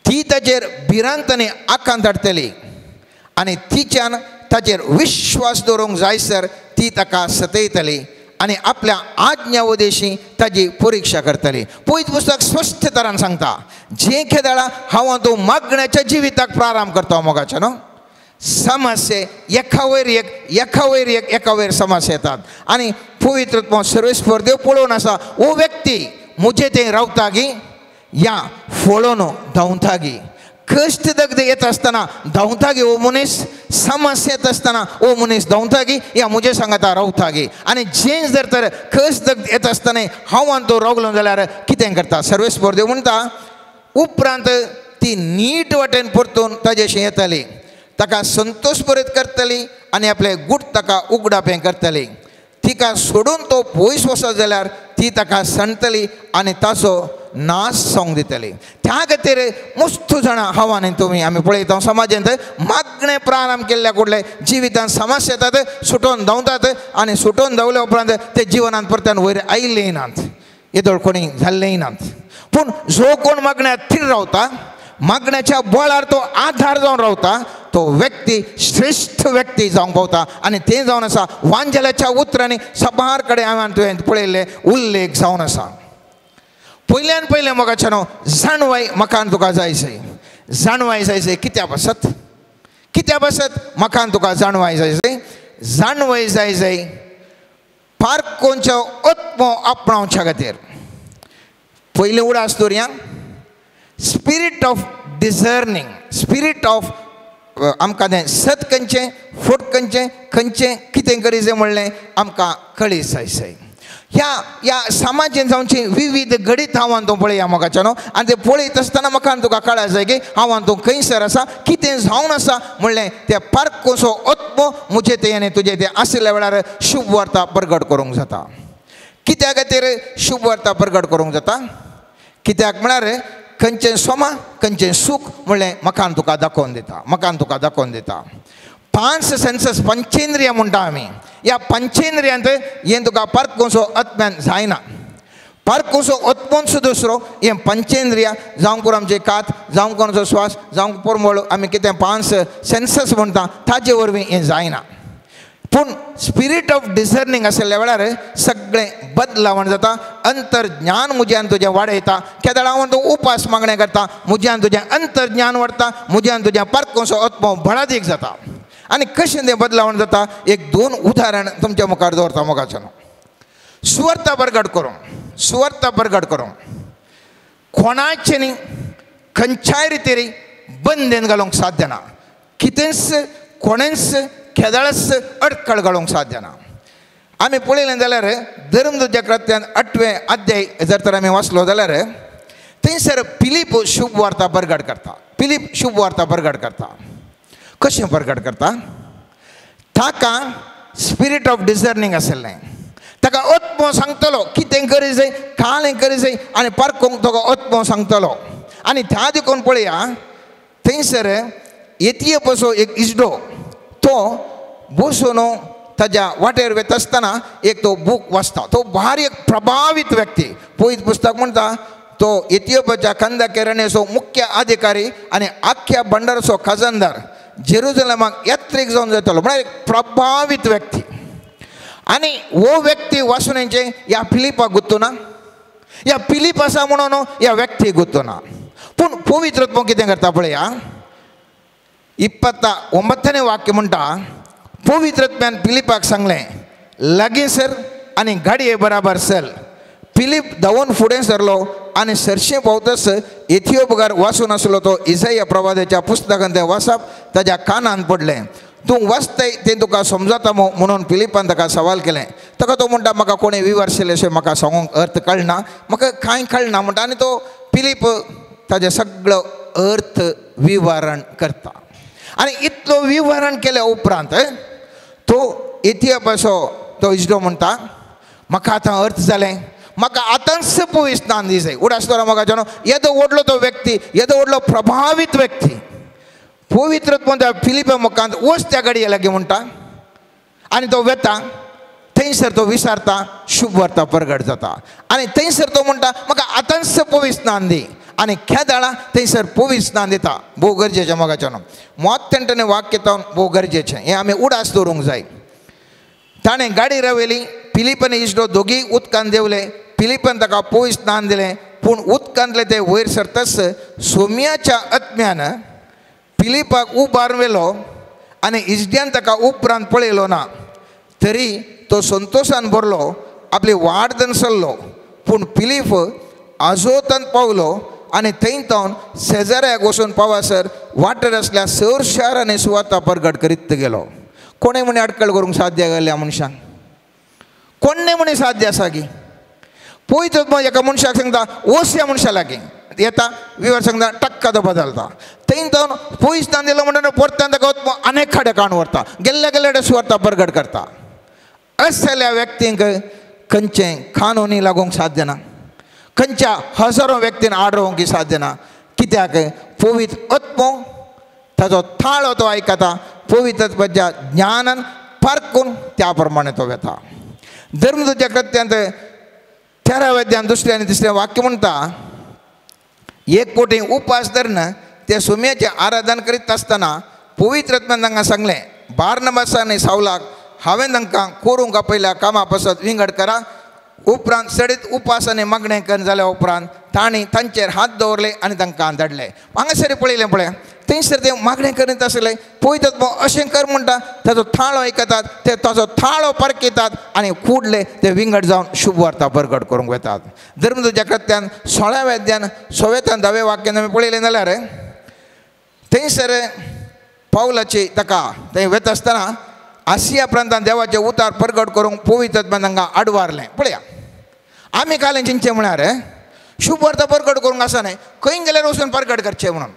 Speaker 4: ती ताचेर भिरांत आनी आकांत हाडटली आनी तिच्यान ताचेर विश्वास दवरूंक जायसर ती ताका सतयतली आनी आपल्या आज्ञा उदेशी ताजी परिक्षा करतली. पवित्र पुस्तक स्पश्ट तरान सांगता जे खेदाळा हांव तूं मागण्याच्या जिविताक प्रारंभ करता मोगाच्या न्हू समस्या एका वयर एक एका वयर एक एका वयर समस्या येतात. आनी पवित्र सर्वेस्पर देव पळोवन आसा हो व्यक्ती म्हजे तें रावता गी या फळोवन धांवता गी. कश्ट दगदे येता आसतना धांवता गी हो मनीस, समस्या येता आसतना हो मनीस धांवता गी या म्हजे सांगाता रावता गी. आनी जें जर तर कश्ट दगदे येता आसतना हांव आनी तो रावलो जाल्यार कितें करता सर्वेस्पर देव म्हणटा उपरांत ती नीट वाटेन परतून ताजेशी येताली, ताका संतोश परत करतली आनी आपले गूट ताका उगडापें करतली. तिका सोडून तो पयस वचत जाल्यार ती ताका सांडटली आनी ताचो नाश जावंक दितली. त्या खातीर मस्त जाणां हांव आनी तुमी आमी पळयता समाजांत मागणें प्रारंभ केल्ल्या कुडले जिवितांत समस्या येतात सुटोवन धांवतात आनी सुटोवन धांवल्या उपरांत ते जिवनांत परत्यान वयर आयिल्लेय नात, येदोळ कोणी जाल्लेय नात. पूण जो कोण मागण्यात थीर रावता, मागण्याच्या बळार तो आधार जावन रावता तो व्यक्ती श्रेश्ठ व्यक्ती जावंक पावता. आनी तें जावन आसा वांजेलाच्या उतरांनी साबार कडेन हांवें तुवें पळयल्ले उल्लेख जावन आसा. पयल्यान पयलें मोगाचें न्हू जाणवाय म्हाका आनी तुका जाय जाय, जाणवाय जाय जाय कित्या पासत, कित्या पासत म्हाका आनी तुका जाणवाय जाय जाय, जाणवाय जाय जाय पारकोंचो आत्मो आपणावच्या खातीर. पयलीं उडास दवरया spirit of discerning, spirit of आमकां तें सत खंयचें फट खंयचें खंयचें कितें करी जाय म्हणलें आमकां कळी जाय जाय. ह्या ह्या समाजेन जावची विविध घडीत हांव आनी तूं पळया मोगाच्या न्हू आनी तें पळयत आसतना म्हाका आनी तुका कळा जाय की हांव आनी तूं खंयसर आसा कितें जावन आसा म्हणलें तें पारकोसो आत्मो म्हजें तें आनी तुजें तें आशिल्ल्या वेळार शुभ वार्ता परगट करूंक जाता. कित्या खातीर शुभ वार्ता परगट करूंक जाता? कित्याक म्हळ्यार खंयचें सोमा खंयचें सूख म्हणलें म्हाका आनी तुका दाखोवन दिता, म्हाका आनी तुका दाखोवन दिता. पांच सेन्सस पंचेंद्रिया म्हणटा आमी. ह्या पंचेंद्रियांत हें तुका पारखूंचो आत्म्यान जायना. पारखूंचो आत्मोंचो दुसरो हें पंचेंद्रिया जावं करून आमचे कात जावं कोणाचो श्वास जावं परमळ आमी कितें पांच सेन्सस म्हणटा ताजे वरवीं हें जायना. पूण स्पिरीट ऑफ डिसर्निंग आशिल्ल्या वेळार सगळें बदलावण जाता. अंतर्ज्ञान म्हज्यान तुजें वाडयता. केदळा हांव तूं उपास मागणें करता म्हज्यान तुजें अंतर्ज्ञान वाडटा म्हज्यान तुजें पारखूंचो आत्मो बळादीक जाता. आनी कशें तें बदलावण जाता एक दोन उदाहरण तुमच्या मुखार दवरता मोगाच्यान. सुवार्ता बरगड करूं सुवार्ता बरगड करूं कोणाचें न्ही खंयच्याय रितीर बंदेन घालूंक साध्य ना. कितेंच कोणेंच केदळच अडकळ घालूंक साध्य ना. आमी पळयलें जाल्यार धर्मदूत कृत्यान 8वें अध्याय जर तर आमी वाचलो जाल्यार थंयसर फिलीप शुभ वार्ता बरगड करता. फिलीप शुभ वार्ता बरगड करता. कशें परगट करता? ताका स्पिरीट ऑफ डिसर्निंग आशिल्लें. ताका आत्मो सांगतलो कितें करी जाय कालें करी जाय आनी पारखूंक ताका आत्मो सांगतलो. आनी त्या देखून पळया थंयसर एथियोपियाचो एक इजडो तो बसून ताज्या वाटेर वता आसतना एक तो बूक वाचता. तो भारी एक प्रभावीत व्यक्ती. पवित्र पुस्तक म्हणटा तो एथियोपियाच्या कंदाकेरणेचो मुख्य अधिकारी आनी आख्या भंडाराचो खजानदार जेरुजलमाक यात्रेक जावन जातालो. म्हळ्यार एक प्रभावीत व्यक्ती. आनी हो व्यक्ती वाचून ह्या फिलिपाक गुत्तो ना, ह्या फिलीप आसा म्हणून ह्या व्यक्ती गुत्तो ना. पूण पवित्र आत्मो कितें करता पळया 29 वाक्य म्हणटा पवित्र आत्म्यान फिलिपाक सांगलें लागीं सर आनी गाडये बराबर चल. फिलीप धांवून फुडें सरलो आनी सरशें पावतच एथियोपकार वाचून आसलो तो इसाया प्रवादाच्या पुस्तकान तें वाचप ताज्या कानान पडलें. तूं वाचताय तें तुका समजता म्हणून फिलिपान ताका सवाल केलें. ताका तो म्हणटा म्हाका कोणें विवर्शिल्लें अशें म्हाका सांगूंक अर्थ कळना म्हाका कांय कळना म्हणटा. आनी तो फिलीप ताजें सगळो अर्थ विवरण करता. आनी इतलो विवरण केल्या उपरांत तो एथियोपियाचो तो इजडो म्हणटा म्हाका आतां अर्थ जालें म्हाका आतांच पवित्र स्नान दी जाय. उडास दवरा म्हाका जाणो येदो व्हडलो तो व्यक्ती येदो व्हडलो प्रभावीत व्यक्ती पवित्र त्या फिलिपा मुखांत वच त्या गाडये लागीं म्हणटा आनी तो वेता थंयसर तो विसारता शुभ वार्ता परगट जाता. आनी थंयसर तो म्हणटा म्हाका आतांच पवित्र स्नान दी आनी खेदाळा थंयसर पवित्र स्नान दिता. भोव गरजेचें मोगाच्यान मोत्यांटने वाक्य तावन भोव गरजेचें हें आमी उडास दवरूंक जाय. ताणें गाडी रावयली फिलीप आनी इश्टो दोगीय उदकान देंवले. फिलिपान ताका पवित्र स्नान दिलें. पूण उदकांतले ते वयर सरतच सोम्याच्या आत्म्यान फिलिपाक उबारून व्हेलो आनी इजड्यान ताका उपरांत पळयलो ना. तरी तो संतोशान भरलो आपली वाट दनसल्लो. पूण फिलीप आजोतान पावलो आनी थंय तावन शेजाऱ्याक वचून पावासर वाटेर आसल्या सर शार आनी सुवाता परगट करीत गेलो. कोणें म्हणी अडकळ करूंक साध्य गेल्या मनशांक कोणें म्हणी साध्य आसा की पळयत मग एका मनशाक सांगता वच ह्या मनशा लागीं येता विवर सांगता टक्का तो बदलता. थंय तावन पयस तान दिलो म्हणटा परत्यान ताका अनेक खाडे काण व्हरता गेल्ल्या गेल्ल्या सुवाता परगट करता. असल्या व्यक्तींक खंयचें कानूनी लागूंक साध्य ना खंयच्या हजारो व्यक्तीन आडोवंक साध्य ना. कित्याक पवित्र आत्मो ताजो थाळो तो आयकता पवित्र आत्म्याच्या ज्ञानान पारखून त्या प्रमाणे तो वेता. धर्मदूतच्या कृत्यांत 13व्या अध्यायांत 2 आनी 3 वाक्य म्हणटा एक कोटी उपास धरून ते सुम्याचें आराधन करीत आसतना पवित्र आत्म्यान तांकां सांगलें बार्नबास आनी सावलाक हांवें तांकां करूंक आपयल्या कामा पासत विंगड करा. उपरांत सडीत उपास आनी मागणें करून जाल्या उपरांत तांणी तांचेर हात दवरले आनी तांकां धाडले. हांगासर पळयलें पळय थंयसर ते मागणें करीत आसले पळयतात अशें कर म्हणटा ताजो थाळो आयकतात ते ताजो थाळो परकेतात आनी कुडले ते विंगड जावन शुभ वार्ता परगट करूंक वतात. धर्मदूतच्या कृत्यान 16व्या अध्यायान 16व्यान 10व्या वाक्यान आमी पळयलें जाल्यार थंयसर पावलाची ताका थंय वता आसतना आसिया प्रांतान देवाचें उतार परगट करूंक पवित्र आत्म्यान तांकां आडवारलें. पळया आमी कालें चिंतचें म्हळ्यार शुभ वार्ता परगट करूंक आसा न्हय खंय गेल्यार वचून परगट करचें म्हणून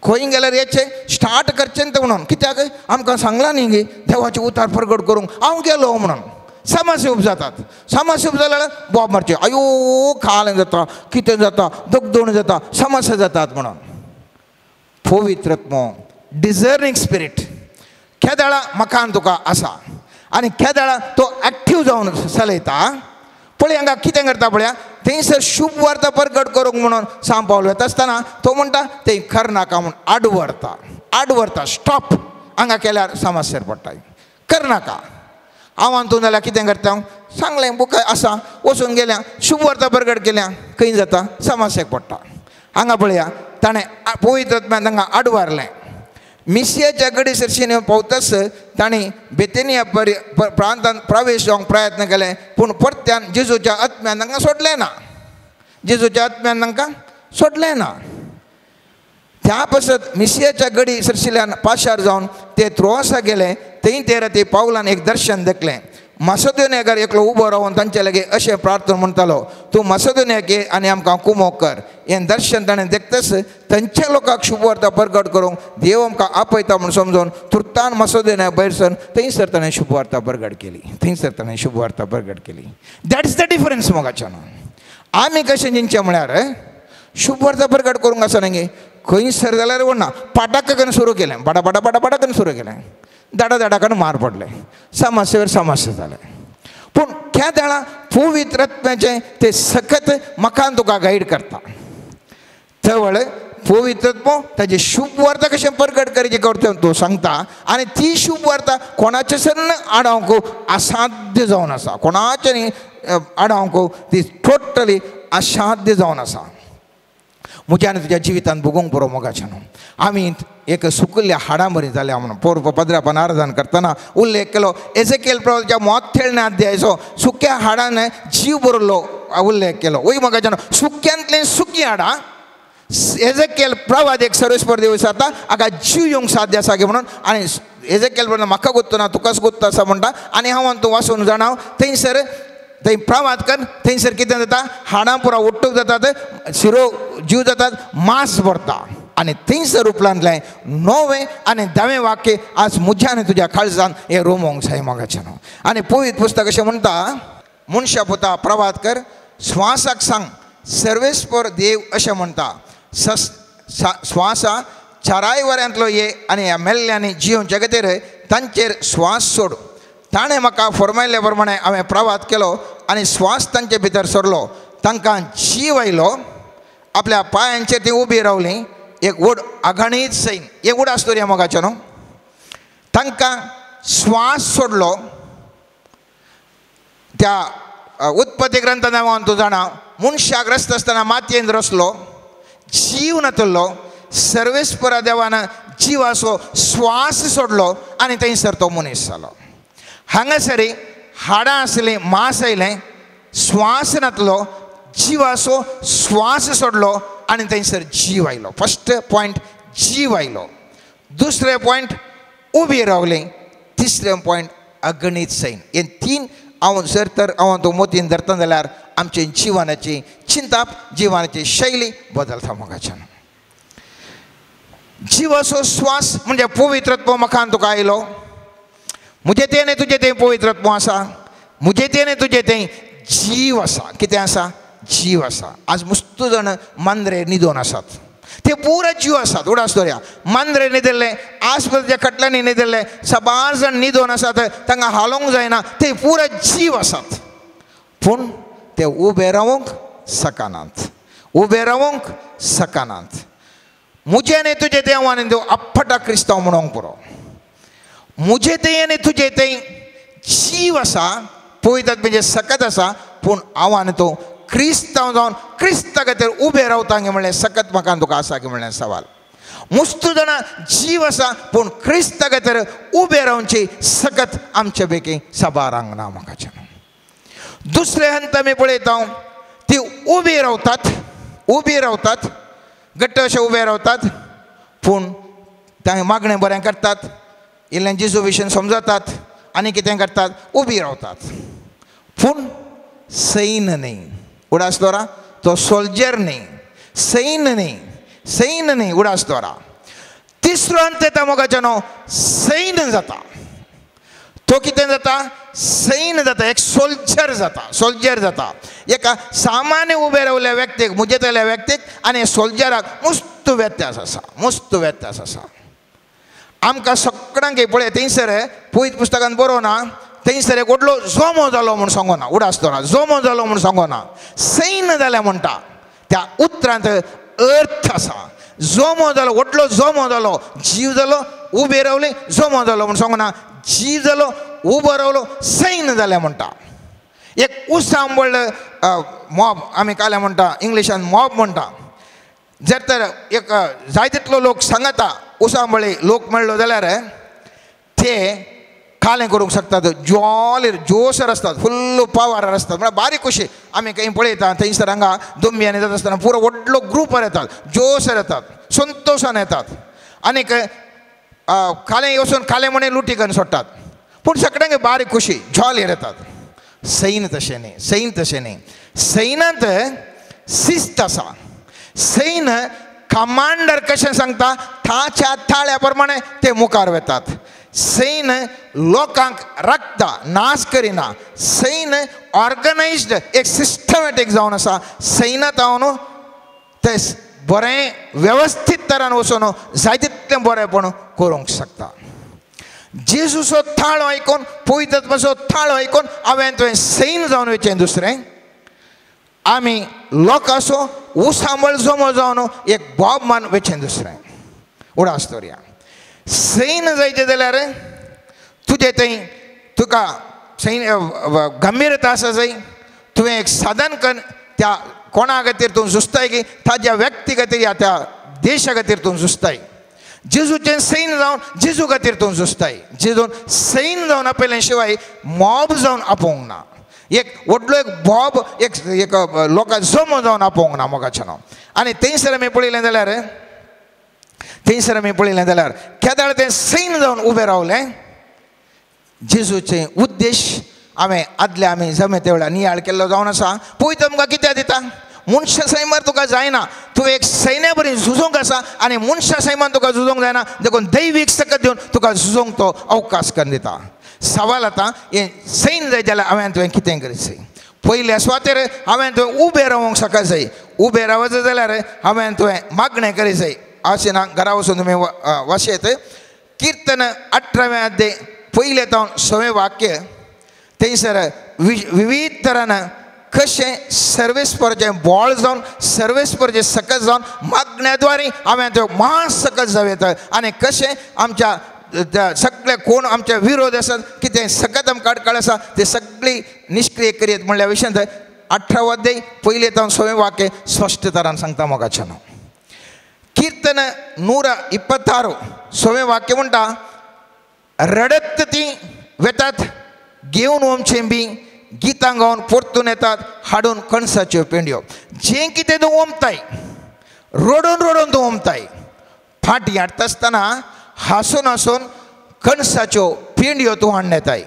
Speaker 4: खंय गेल्यार येचें स्टार्ट करचें तें म्हणून कित्याक आमकां सांगलां न्ही गे देवाचें उतार परगट करूंक हांव गेलो म्हणून समस्या उब जातात. समस्या उब जाल्यार बोब मारचे आयो खालें जाता कितें जाता दगदोण जाता समस्या जातात म्हणून. पवित्र आत्मो डिझर्निंग स्पिरीट केदळा मकान तुका आसा आनी केदळा तो एक्टीव जावन चलयता. पळय हांगा कितें करता पळया, थंयसर शुभ वार्ता परगट करूंक म्हणून सांव पावल वता आसतना तो म्हणटा थंय करनाका म्हूण आड व्हरता, आड व्हरता, स्टॉप हांगा केल्यार समस्येर पडटा, करनाका. हांव आनी तूं जाल्यार कितें करता, सांगलें बुक आसा वचून गेल्या शुभ वार्ता परगट केल्या, खंय जाता समस्येक पडटा. हांगा पळया ताणें पवित्र आत्म्यान तांकां आडवारलें. मिसियाच्या गडी सरशीन पावताच तांणी बेतेनिया प्रांतांत प्रवेश जावंक प्रयत्न केले, पूण परत्यान जेजूच्या आत्म्यान तांकां सोडलें ना, जेजूच्या आत्म्यान तांकां सोडलें ना. त्या पासत मिसियाच्या गडी सरशिल्यान पाशार जावन ते त्रोआसा गेले. थंय ते राती पावलान एक दर्शन देखलें. मासेदोनियाकार एकलो उबो रावन तांचे लागीं अशें प्रार्थना म्हणटालो, तूं मासेदोनियाक ये आनी आमकां कुमोक कर. हें दर्शन ताणें देखतच थंयच्या लोकांक शुभवार्ता परगट करूंक देव आमकां आपयता म्हूण समजून तुर्तान मासेदोनिया भायर सरून थंयसर ताणें शुभवार्ता परगट केली, थंयसर ताणें शुभवार्ता परगट केली. That is the difference मोगाच्यान. आमी कशें चिंतचें म्हळ्यार शुभवार्ता परगट करूंक आसना गे, खंयसर जाल्यार व्हडना पाटाकन सुरू केलें, बाडा बाडा बाडा बाडाकन सुरू केलें, दाडा दाडाकन मार पडले, समस्येवर समस्या जाले. पूण त्या दाडा पवित्र आत्म्याचें ते सकत मकान तुका गायड करता. तवळ पवित्र आत्मो ताजी शुभ वार्ता कशें परगट करचें करता तो सांगता आनी ती शुभ वार्ता कोणाचे सन्न आडावंक असाध्य जावन आसा, कोणाचे न्ही आडावंक ती टोटली असाध्य जावन आसा. म्हज्या आनी तुज्या जिवितांत भोगूंक पुरो मोगाचें न्हू. आमी एक सुकिल्ल्या हाडां बरी जाल्या म्हणून पोर पदरापान आराधन करतना उल्लेख केलो. एजेकेल प्रवाच्या मोथेळण्या अध्यायाचो सुक्या हाडान जीव भरलो उल्लेख केलो. वय मोगाचें न्हू, सुक्यांतलीं सुकीं हाडां एजेकेल प्रवाद एक सर्वेस्पर देव विचारता हाका जीव येवंक साध्य आसा गे म्हणून, आनी एजेकेल म्हणटा म्हाका गोत्तो ना तुकाच गोत्तो आसा म्हणटा. आनी हांव तूं वाचून जाणा थंयसर थंय प्रवाद कर, थंयसर कितें जाता हाडां पुरा उट्टूक जातात, शिरो जीव जातात, मांस भरता. आनी थंयसर उपरांतलें णवें आनी धावें वाक्य आज म्हज्या आनी तुज्या काळजान हें रोमोंक जाय मोगाचें न्हू. आनी पवित्र पुस्तक अशें म्हणटा, मनशा पुता प्रवाद कर, स्वासाक सांग सर्वेस्पर देव अशें म्हणटा, स्वासा चाराय वऱ्यांतलो ये आनी ह्या मेल्ल्यांनी जियोवचे खातीर तांचेर स्वास सोड. ताणें म्हाका फरमायल्ले प्रमाणे हांवें प्रवाद केलो आनी स्वास तांचे भितर सरलो, तांकां जीव आयलो, आपल्या पांयांचेर ती उबी रावली, एक व्हड अगणीत सैन. एक व्हड आसतरी ह्या मोगाचें न्हू. तांकां स्वास सोडलो. त्या उत्पत्ती ग्रंथान हांव तूं जाणा, मनशाक रसता आसतना मातयेन रसलो, जीव नातलो, सर्वेस्परा देवान जिवाचो स्वास सोडलो आनी थंयसर तो मनीस जालो. हांगासरी हाडां आसलीं, मांस आयलें, स्वास नातलो, जिवाचो स्वास सोडलो आनी थंयसर जीव आयलो. फर्स्ट पॉयंट जीव आयलो, दुसरें पॉयंट उबी रावलीं, तिसरें पॉयंट अगणीत सैन. हे तीन हांव जर तर हांव तो मोतीन धरता जाल्यार आमचे जिवनाची चिंताप, जिवनाची शैली बदलता मोगाच्यान. जिवाचो स्वास म्हणजे पवित्रत्व मकान तुका आयलो. म्हजे तें न्ही तुजें तें पवित्रत्व आसा, म्हजें तें न्ही तुजें तें जीव आसा. कितें आसा? जीव आसा. आज मस्त जाण मांद्रे न्हिदोन आसात, ते पुरा जीव आसात. उडास दवरया, मांद्रे न्हिदिल्ले, आसपासच्या खटल्यांनी न्हिदिल्ले साबार जाण न्हिदोन आसात, तांकां हालोवंक जायना, ते पुरा जीव आसात, पूण ते उबे रावंक शकनात, उबे रावंक शकनात. म्हजें न्ही तुजें तें हांव आनी आपटा क्रिस्तांव म्हणोंक पुरो. म्हजें तें आनी तुजें तें जीव आसा, पवित्र म्हणजे सकत आसा, पूण हांव आनी तूं क्रिस्तांव जावन क्रिस्ता खातीर उबे रावता गे म्हणलें सकत म्हाका तुका आसा गे म्हणलें सवाल. मुस्तू जाणां जीव आसा, पूण क्रिस्ता खातीर उबे रावची सकत आमचे पैकी साबारांक ना म्हाकाचें. दुसरें हंत आमी पळयता, ती उबी रावतात, उबी रावतात, घट्ट अशें उबे रावतात, पूण तांकां मागणें बरें करतात, इल्लें जेजू विशयन समजतात आनी कितें करतात, उबी रावतात, पूण सैन न्ही. उडास दवरा, तो सोल्जर न्ही, सैन न्ही, सैन न्ही. उडास दवरा. तिसरो अंत येता मोगाचें न्हू, सैन जाता. तो कितें जाता? सैन जाता, एक सोल्जर जाता, सोल्जर जाता. एका सामान्य उबे रावल्या व्यक्तीक, मुजेतल्या व्यक्तीक आनी सोल्जराक मुस्त व्यत्यास आसा, मुस्त व्यत्यास आसा. आमकां सगळ्यांक पळय थंयसर पवित्र पुस्तकान बरोवना थंयसर एक व्हडलो जोमो जालो म्हूण सांगोना उडास दवरा जोमो जालो म्हूण सांगोना सैन्य जालें म्हणटा त्या उतरांत अर्थ आसा जोमो जालो व्हडलो जोमो जालो जीव जालो उबे रावले जोमो जालो म्हूण सांगोना जीव जालो उबो रावलो सैन्य जालें म्हणटा एक उसांबळ मॉब आमी काल्या म्हणटा इंग्लिशान मॉब म्हणटा जर तर एक जाय तितलो लोक सांगता उसांबळे लोक मेळ्ळो जाल्यार ते कालें करूंक शकतात जॉलीर जोसर आसतात फुल्ल पावार आसतात म्हळ्यार बारीक खुशी आमी खंय पळयता थंयसर हांगा दुंब्यांनी जाता आसतना पुरो व्हडलो ग्रुपार येतात जोसर येतात संतोशान येतात आनीक कालें वचून कालें म्हणे लुटी करून सोडटात पूण सगळ्यांक बारीक खुशी जॉलीर येतात सैन तशें न्ही सैन तशें न्ही सैनांत शिस्त आसा सैन कमांडर कशें सांगता ताच्या ताळ्या प्रमाणे ते मुखार वतात सैन लोकांक राखता नाश करिना सैन ऑर्गनायज्ड एक सिस्टमॅटीक जावन आसा सैनांत हांव ते बरें वेवस्थीत तरान वचून जाय तितलें बरेंपण करूंक शकता जेजूचो थाळो आयकून पवित्र आत्म्याचो थाळो आयकून हांवें तुवें सैन जावन वयचें दुसरें आमी लोकांचो उसांबळ जमो जावन एक बॉब मान वयचें दुसरें उडास दवरया सैन जायचें जाल्यार तुजें थंय तुका सैन गंभीरता आसा जाय तुवें एक साधन कर त्या कोणा खातीर तूं झुजताय की ताज्या व्यक्ती खातीर या त्या देशा खातीर तूं झुजताय जेजूचें सैन जावन जेजू खातीर तूं झुजताय जेजून सैन जावन आपयलें शिवाय मॉब जावन आपोवंक ना एक व्हडलो एक बॉब एक एक लोकां जमो जावन आपोवंक ना मोगाचें नांव आनी थंयसर आमी पळयलें जाल्यार थंयसर आमी पळयलें जाल्यार केदाळ तें सैन जावन उबें रावलें जेजूचे उद्देश हांवें आदले आमी जमे ते वेळार नियाळ केल्लो जावन आसा पळय तुमकां कित्याक दिता मनशा सैमार तुका जायना तूं एक सैन्या बरी झुजोंक आसा आनी मनशा सैमान तुका झुजोंक जायना देखून दैवीक सकत दिवन तुका झुजोंक तो अवकाश करून दिता सवाल आतां हें सैन जाय जाल्यार हांवें तुवें कितें करचें पयल्या सुवातेर हांवें तुवें उबें रावंक शकत जाय उबें रावत जाल्यार हांवें तुवें मागणें करीत जाय अशें ना घरा वचून तुमी वाचयत किर्तन 18वें अध्याय पयलें तावन 6वें वाक्य थंयसर विविध तरान कशें सर्वेस्पराचें बोळ जावन सर्वेस्पराचें सकत जावन मागण्या द्वारे हांवें त्यो महान सकत जावं येता आनी कशें आमच्या सगळे कोण आमचे विरोध आसात कितें सकत आमकां अडकळ आसा ते सगळी निश्क्रिय करीत म्हणल्या विशयांत 18वो अध्याय पयलें तावन 6वें वाक्य स्पश्ट तरान सांगता मोगाचें नांव कीर्तन 126 6वें वाक्य म्हणटा रडत ती वेतात घेवन ओमचें बी गितां गावन परतून येतात हाडून कणसाच्यो पेंडयो जें कितें तूं ओमताय रडून रडून तूं ओमताय फाटी हाडटा आसतना हांसून हांसून कणसाच्यो पेंडयो तूं हाडून येताय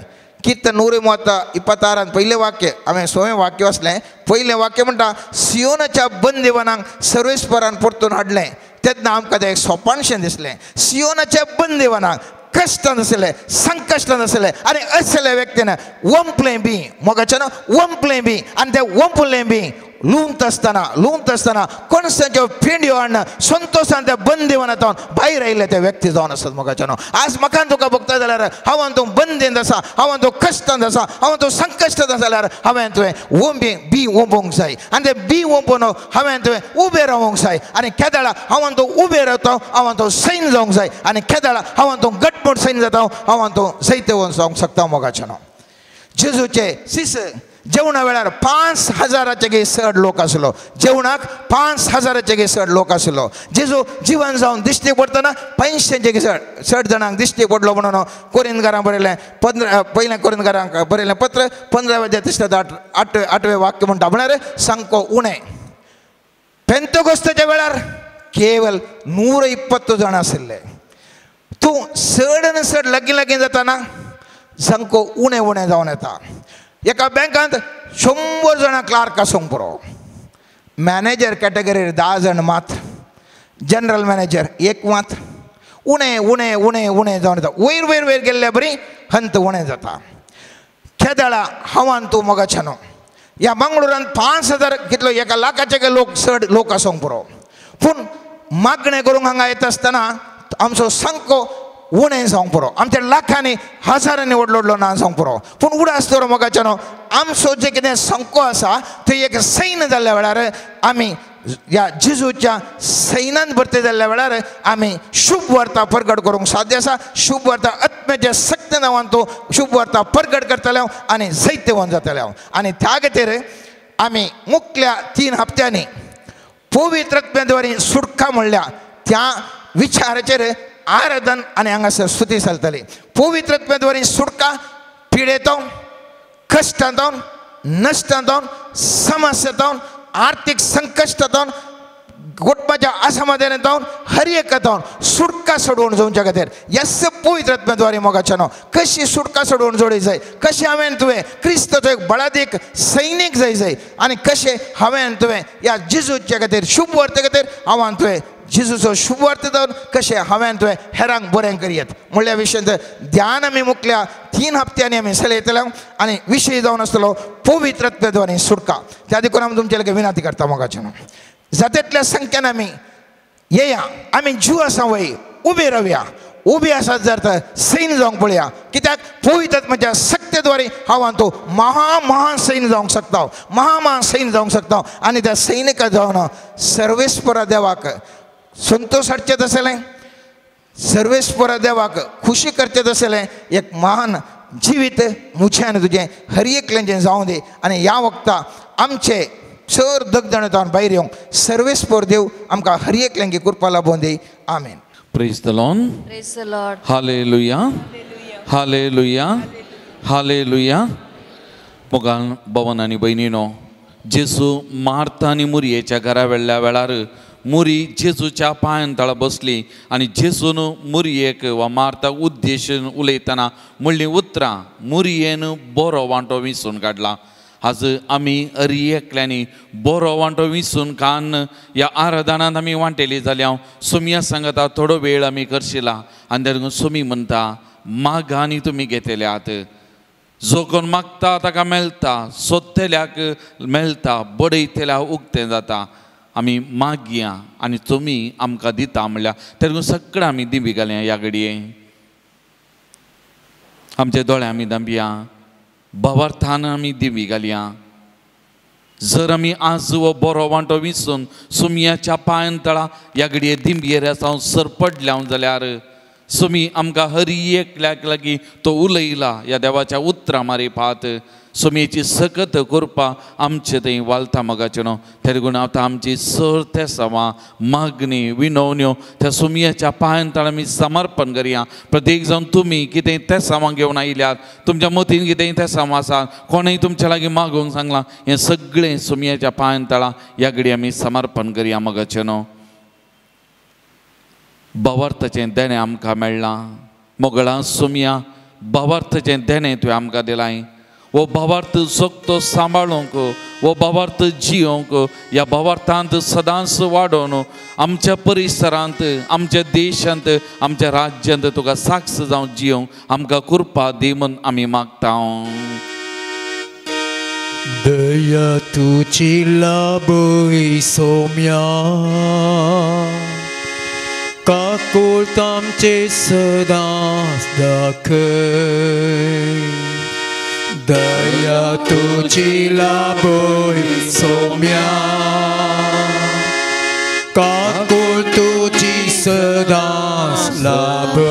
Speaker 4: कीर्तन 126 पयलें वाक्य हांवें 6वें वाक्य वाचलें पयलें वाक्य म्हणटा सियोनाच्या बंदिवानांक सर्वेस्परान परतून हाडलें तेन्ना आमकां तें एक सोपानशें दिसलें सियोनाच्या बंदिवानांक कश्टान आसले संकश्टान आसले आनी असल्या व्यक्तीन वंपलें बी मोगाचें वंपलें बी आनी तें वंपलें बी लुंत आसतना लुंत आसतना कणसाच्यो पेंडयो हाडून संतोशान त्या बंदिवानांत भायर आयिल्ले ते व्यक्ती जावन आसात मोगाचें आज म्हाका तुका बघता जाल्यार हांव तूं बंदींत आसा हांव तूं कश्टांत आसा हांव तूं संकश्टांत आसा जाल्यार हांवें तुवें ओंबी बी ओंपोवंक जाय आनी तें बी ओंपून हांवें तुवें उबें रावंक जाय आनी केदाळा हांव तूं उबें रावता हांव तूं सैन जावंक जाय आनी केदाळा हांव तूं घटमूट सैन जाता हांव तूं जैतवंत जावंक शकता मोगाचें जेजूचे शिस जेवणा वेळार 5000 चड लोक आसलो जेवणाक 5000 चड लोक आसलो जेजू जिवन जावन दिश्टी पडटना 500 चड जाणांक दिश्टी पडलो म्हणून कोरिंदकारांक बरयलें 15 पयलें कोरिंदकारांक बरयलें पत्र 15व्या तिसऱ्या 8वें वाक्य म्हणटा म्हळ्यार सामको उणें पेंतकोस्ताच्या वेळार केवल 120 जाण आशिल्ले तूं चड आनी चड लागीं लागीं जाताना सामको उणें उणें जावन येता एका बँकांत 100 जाणां क्लार्क आसूंक पुरो मॅनेजर कॅटेगरीर 10 जाण मात्र जनरल मॅनेजर 1 मात्र उणें उणें उणें उणें जावन येता वयर वयर वयर गेल्ल्या बरी हंत उणें जाता केदाळा हांवान तूं मोगाचें न्हू ह्या मंगळुरांत 5000 कितलो 1 लाखाचे लोक चड लोक आसूंक पुरो पूण मागणें करूंक हांगा येता आसतना आमचो सामको उणें जावंक पुरो, आमच्या लाखांनी हजारांनी व्हडलो व्हडलो ना जावंक पुरो, पूण उडास दवर मोगाच्यानो आमचो जें कितें संको आसा थंय एक सैन्य जाल्ल्या वेळार आमी ह्या जेजूच्या सैन्यांत भरती जाल्ल्या वेळार आमी शुभ वार्ता परगट करूंक साध्य आसा. शुभ वार्ता आत्म्याच्या सक्त नांवान तो शुभ वार्ता परगट करतले हांव आनी जैतवंत जातले हांव. आनी त्या खातीर आमी मुखल्या 3 हप्त्यांनी पवित्र आत्म्याद्वारे सुटका म्हणल्या त्या विचाराचेर आराधन आनी हांगासर स्तुती चलतली. पवित्र आत्म्याद्वारे सुटका पिडेतावन, कश्टांतावन, नश्टांतावन, समस्येतावन, आर्थीक संकश्टांतावन, गोटपाच्या असमाधानांतावन, हर एकातावन सुटका सोडोवन जावच्या खातीर यस पवित्र आत्म्याद्वारे मोगाच्यानो कशी सुटका सोडोवन जोडी जाय, कशें हांवें तुवें क्रिस्ताचो एक बळादीक सैनीक जाय जाय आनी कशें हांवें तुवें ह्या जेजूच्या खातीर शुभ वार्ते खातीर हांवें तुवें जेजूचो शुभ वार्ते जावन कशें हांवें तुवें हेरांक बरें करयत म्हणल्या विशयांत ध्यान आमी मुखल्या 3 हप्त्यांनी आमी चलयतले आनी विशय जावन आसतलो पवित्र आत्म्याद्वारे सुटका. त्या देखून आमी तुमचे लागीं विनंती करता मोगाच्यानो, जातेतल्या संख्येन आमी येया, आमी जीव आसा वय उबे रावया, उबे आसात जर तर सैन्य जावंक पळया, कित्याक पवित्र आत्म्याच्या शक्तेद्वारे हांव तो महा महान सैन्य जावंक शकता, महा महान सैन्य जावंक शकता. आनी त्या सैनिका जावन सर्वेस्परा देवाक संतोष हाडचें तसलें, सर्वेस्परा देवाक खुशी करचें तसलें एक महान जिवीत म्हजें आनी तुजें हर एकल्याचें जावं दी. आनी ह्या वखता आमचे चड दगदण जावन भायर येवंक सर्वेस्पर देव आमकां हर एकल्यांक कृपा लाबोवन दी. आमेन.
Speaker 2: Praise the Lord.
Speaker 5: Praise the Lord.
Speaker 2: Hallelujah. Hallelujah. Hallelujah. मोगान भवन आनी भयणीनो, जेजू मार्ता आनी मुरयेच्या घरा वेळल्या वेळार मुरी जेजूच्या पांयान तळा बसली आनी जेजून मुरयेक वा मार्ताक उद्देशून उलयतना म्हणलीं उतरां मुरयेन बरो वांटो विंचून काडला. आज आमी हर एकल्यांनी बरो वांटो विंचून कान ह्या आराधनांत आमी वांटेली जाल्या. सुमया सांगता थोडो वेळ आमी करशिला आनी देखून सुमी म्हणटा मागा आनी तुमी घेतल्यात, जो कोण मागता ताका मेळटा, सोदतल्याक मेळटा, बडयतल्याक उक्तें जाता. आमी मागया आनी तुमी आमकां दिता म्हणल्यार तेन्ना सगळें आमी दिंबी घालया. ह्या घडये आमचे दोळे आमी दांबया, भावार्थान आमी दिंबी घालया. जर आमी आज हो बरो वांटो विंचून सुमयाच्या पांयान तळा ह्या घडये दिंबयेर जावन सरपडल्या जाल्यार सुमी आमकां हर एकल्याक लागीं तो उलयला ह्या देवाच्या उतरां मारिपात सुमयेची सकत करपा आमचे थंय वालता मोगाचें न्हू. तेगून आतां आमची सर तेसांवां मागणी विनवण्यो त्या सुमयेच्या पांयान तळा आमी समर्पण करया. प्रत्येक जावन तुमी कितें तेसांवां घेवन आयल्यात, तुमच्या मतीन कितें तेसांवां आसा, कोणूय तुमच्या लागीं मागूंक सांगलां, हें सगळें सुमयेच्या पांयान तळा ह्या घडये आमी समर्पण करया मोगाचें न्हू. भावार्थाचें देणें आमकां मेळ्ळां मोगळां सुमया, भावार्थाचें देणें तुवें आमकां दिलां. हो भावार्थ सोगतो सांबाळूंक, हो भावार्थ जियोंक, ह्या भावार्थांत सदांच वाडोवन आमच्या परिसरांत, आमच्या देशांत, आमच्या राज्यांत तुका साक्ष जावन जियोंक आमकां कृपा दी म्हूण आमी मागता.
Speaker 1: दया तुजी लाभय सोम्या, काकुळट आमचे सदांच दाखय. दया तुजी लाभय सोम्या, काकुळट तुजी सदांच लाभय.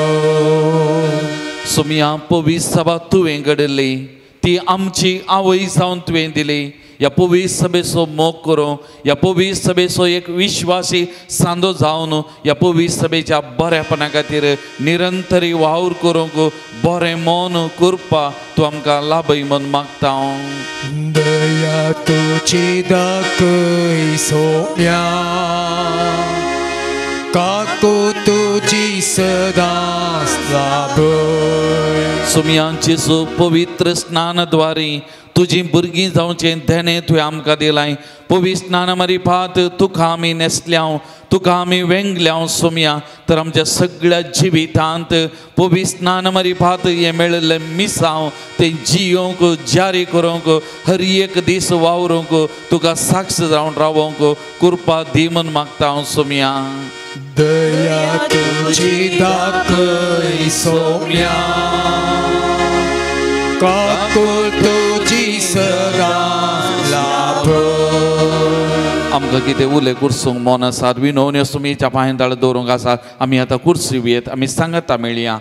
Speaker 2: सोम्या, पवित्र सभा तुवें घडयली, ती आमची आवय जावन तुवें दिली. ह्या पवित्र सभेचो मोग करूं, ह्या पवित्र सभेचो एक विश्वासी सांदो जावन ह्या पवित्र सभेच्या बरेपणा खातीर निरंतरी वावर करूंक बरें मन कृपा तूं आमकां लाभय म्हूण मागता.
Speaker 1: दया तुजी दाखय सोम्या, काकुळट तुजी सदांच लाभय.
Speaker 2: सोम्या, जेजू पवित्र स्नानद्वारे तुजी भुरगीं जावचें देणें तुवें आमकां दिलां. पवित्र स्नान मारिपात तुका आमी न्हेसल्या, तुका आमी वेंगल्या सोम्या, तर आमच्या सगळ्या जिवितांत पवित्र स्नान मारिपात हें मेळिल्लें मिसांव तें जियोंक, जारी करूंक, हर एक दीस वावरूंक, तुका साक्ष जावन रावोंक कृपा दी म्हूण मागता हांव सोम्या.
Speaker 1: दया तुजी दाखय सोम्या काकूळ तुजी सदां लाभ.
Speaker 2: आमकां कितें उलय कुर्सूंक मन आसात विनवण्यो सुमीच्या पांयां ताळ दवरूंक आसात. आमी आतां कुर्सी येत आमी सांगता मेळया.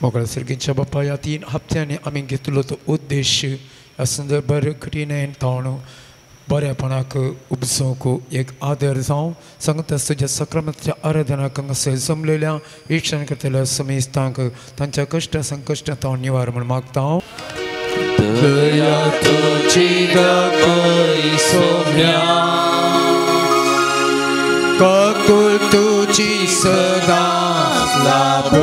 Speaker 1: मोगळ सर्गीच्या बापा ह्या 3 हप्त्यांनी आमी घेतलो तो उद्देश ह्या संदर्भार कठीणायेन ताण बऱ्यापणाक उपजोवंक एक आदर जावं सांगता तुज्या सक्रमाच्या आराधनाक हांगासर जमलेल्या इक्षण करतल्या समेस्तांक तांच्या कश्ट संकश्टां तावन निवार म्हूण मागता हांव. दया तुजी दाखय सोम्या काकूळ तुजी सदां लाभ.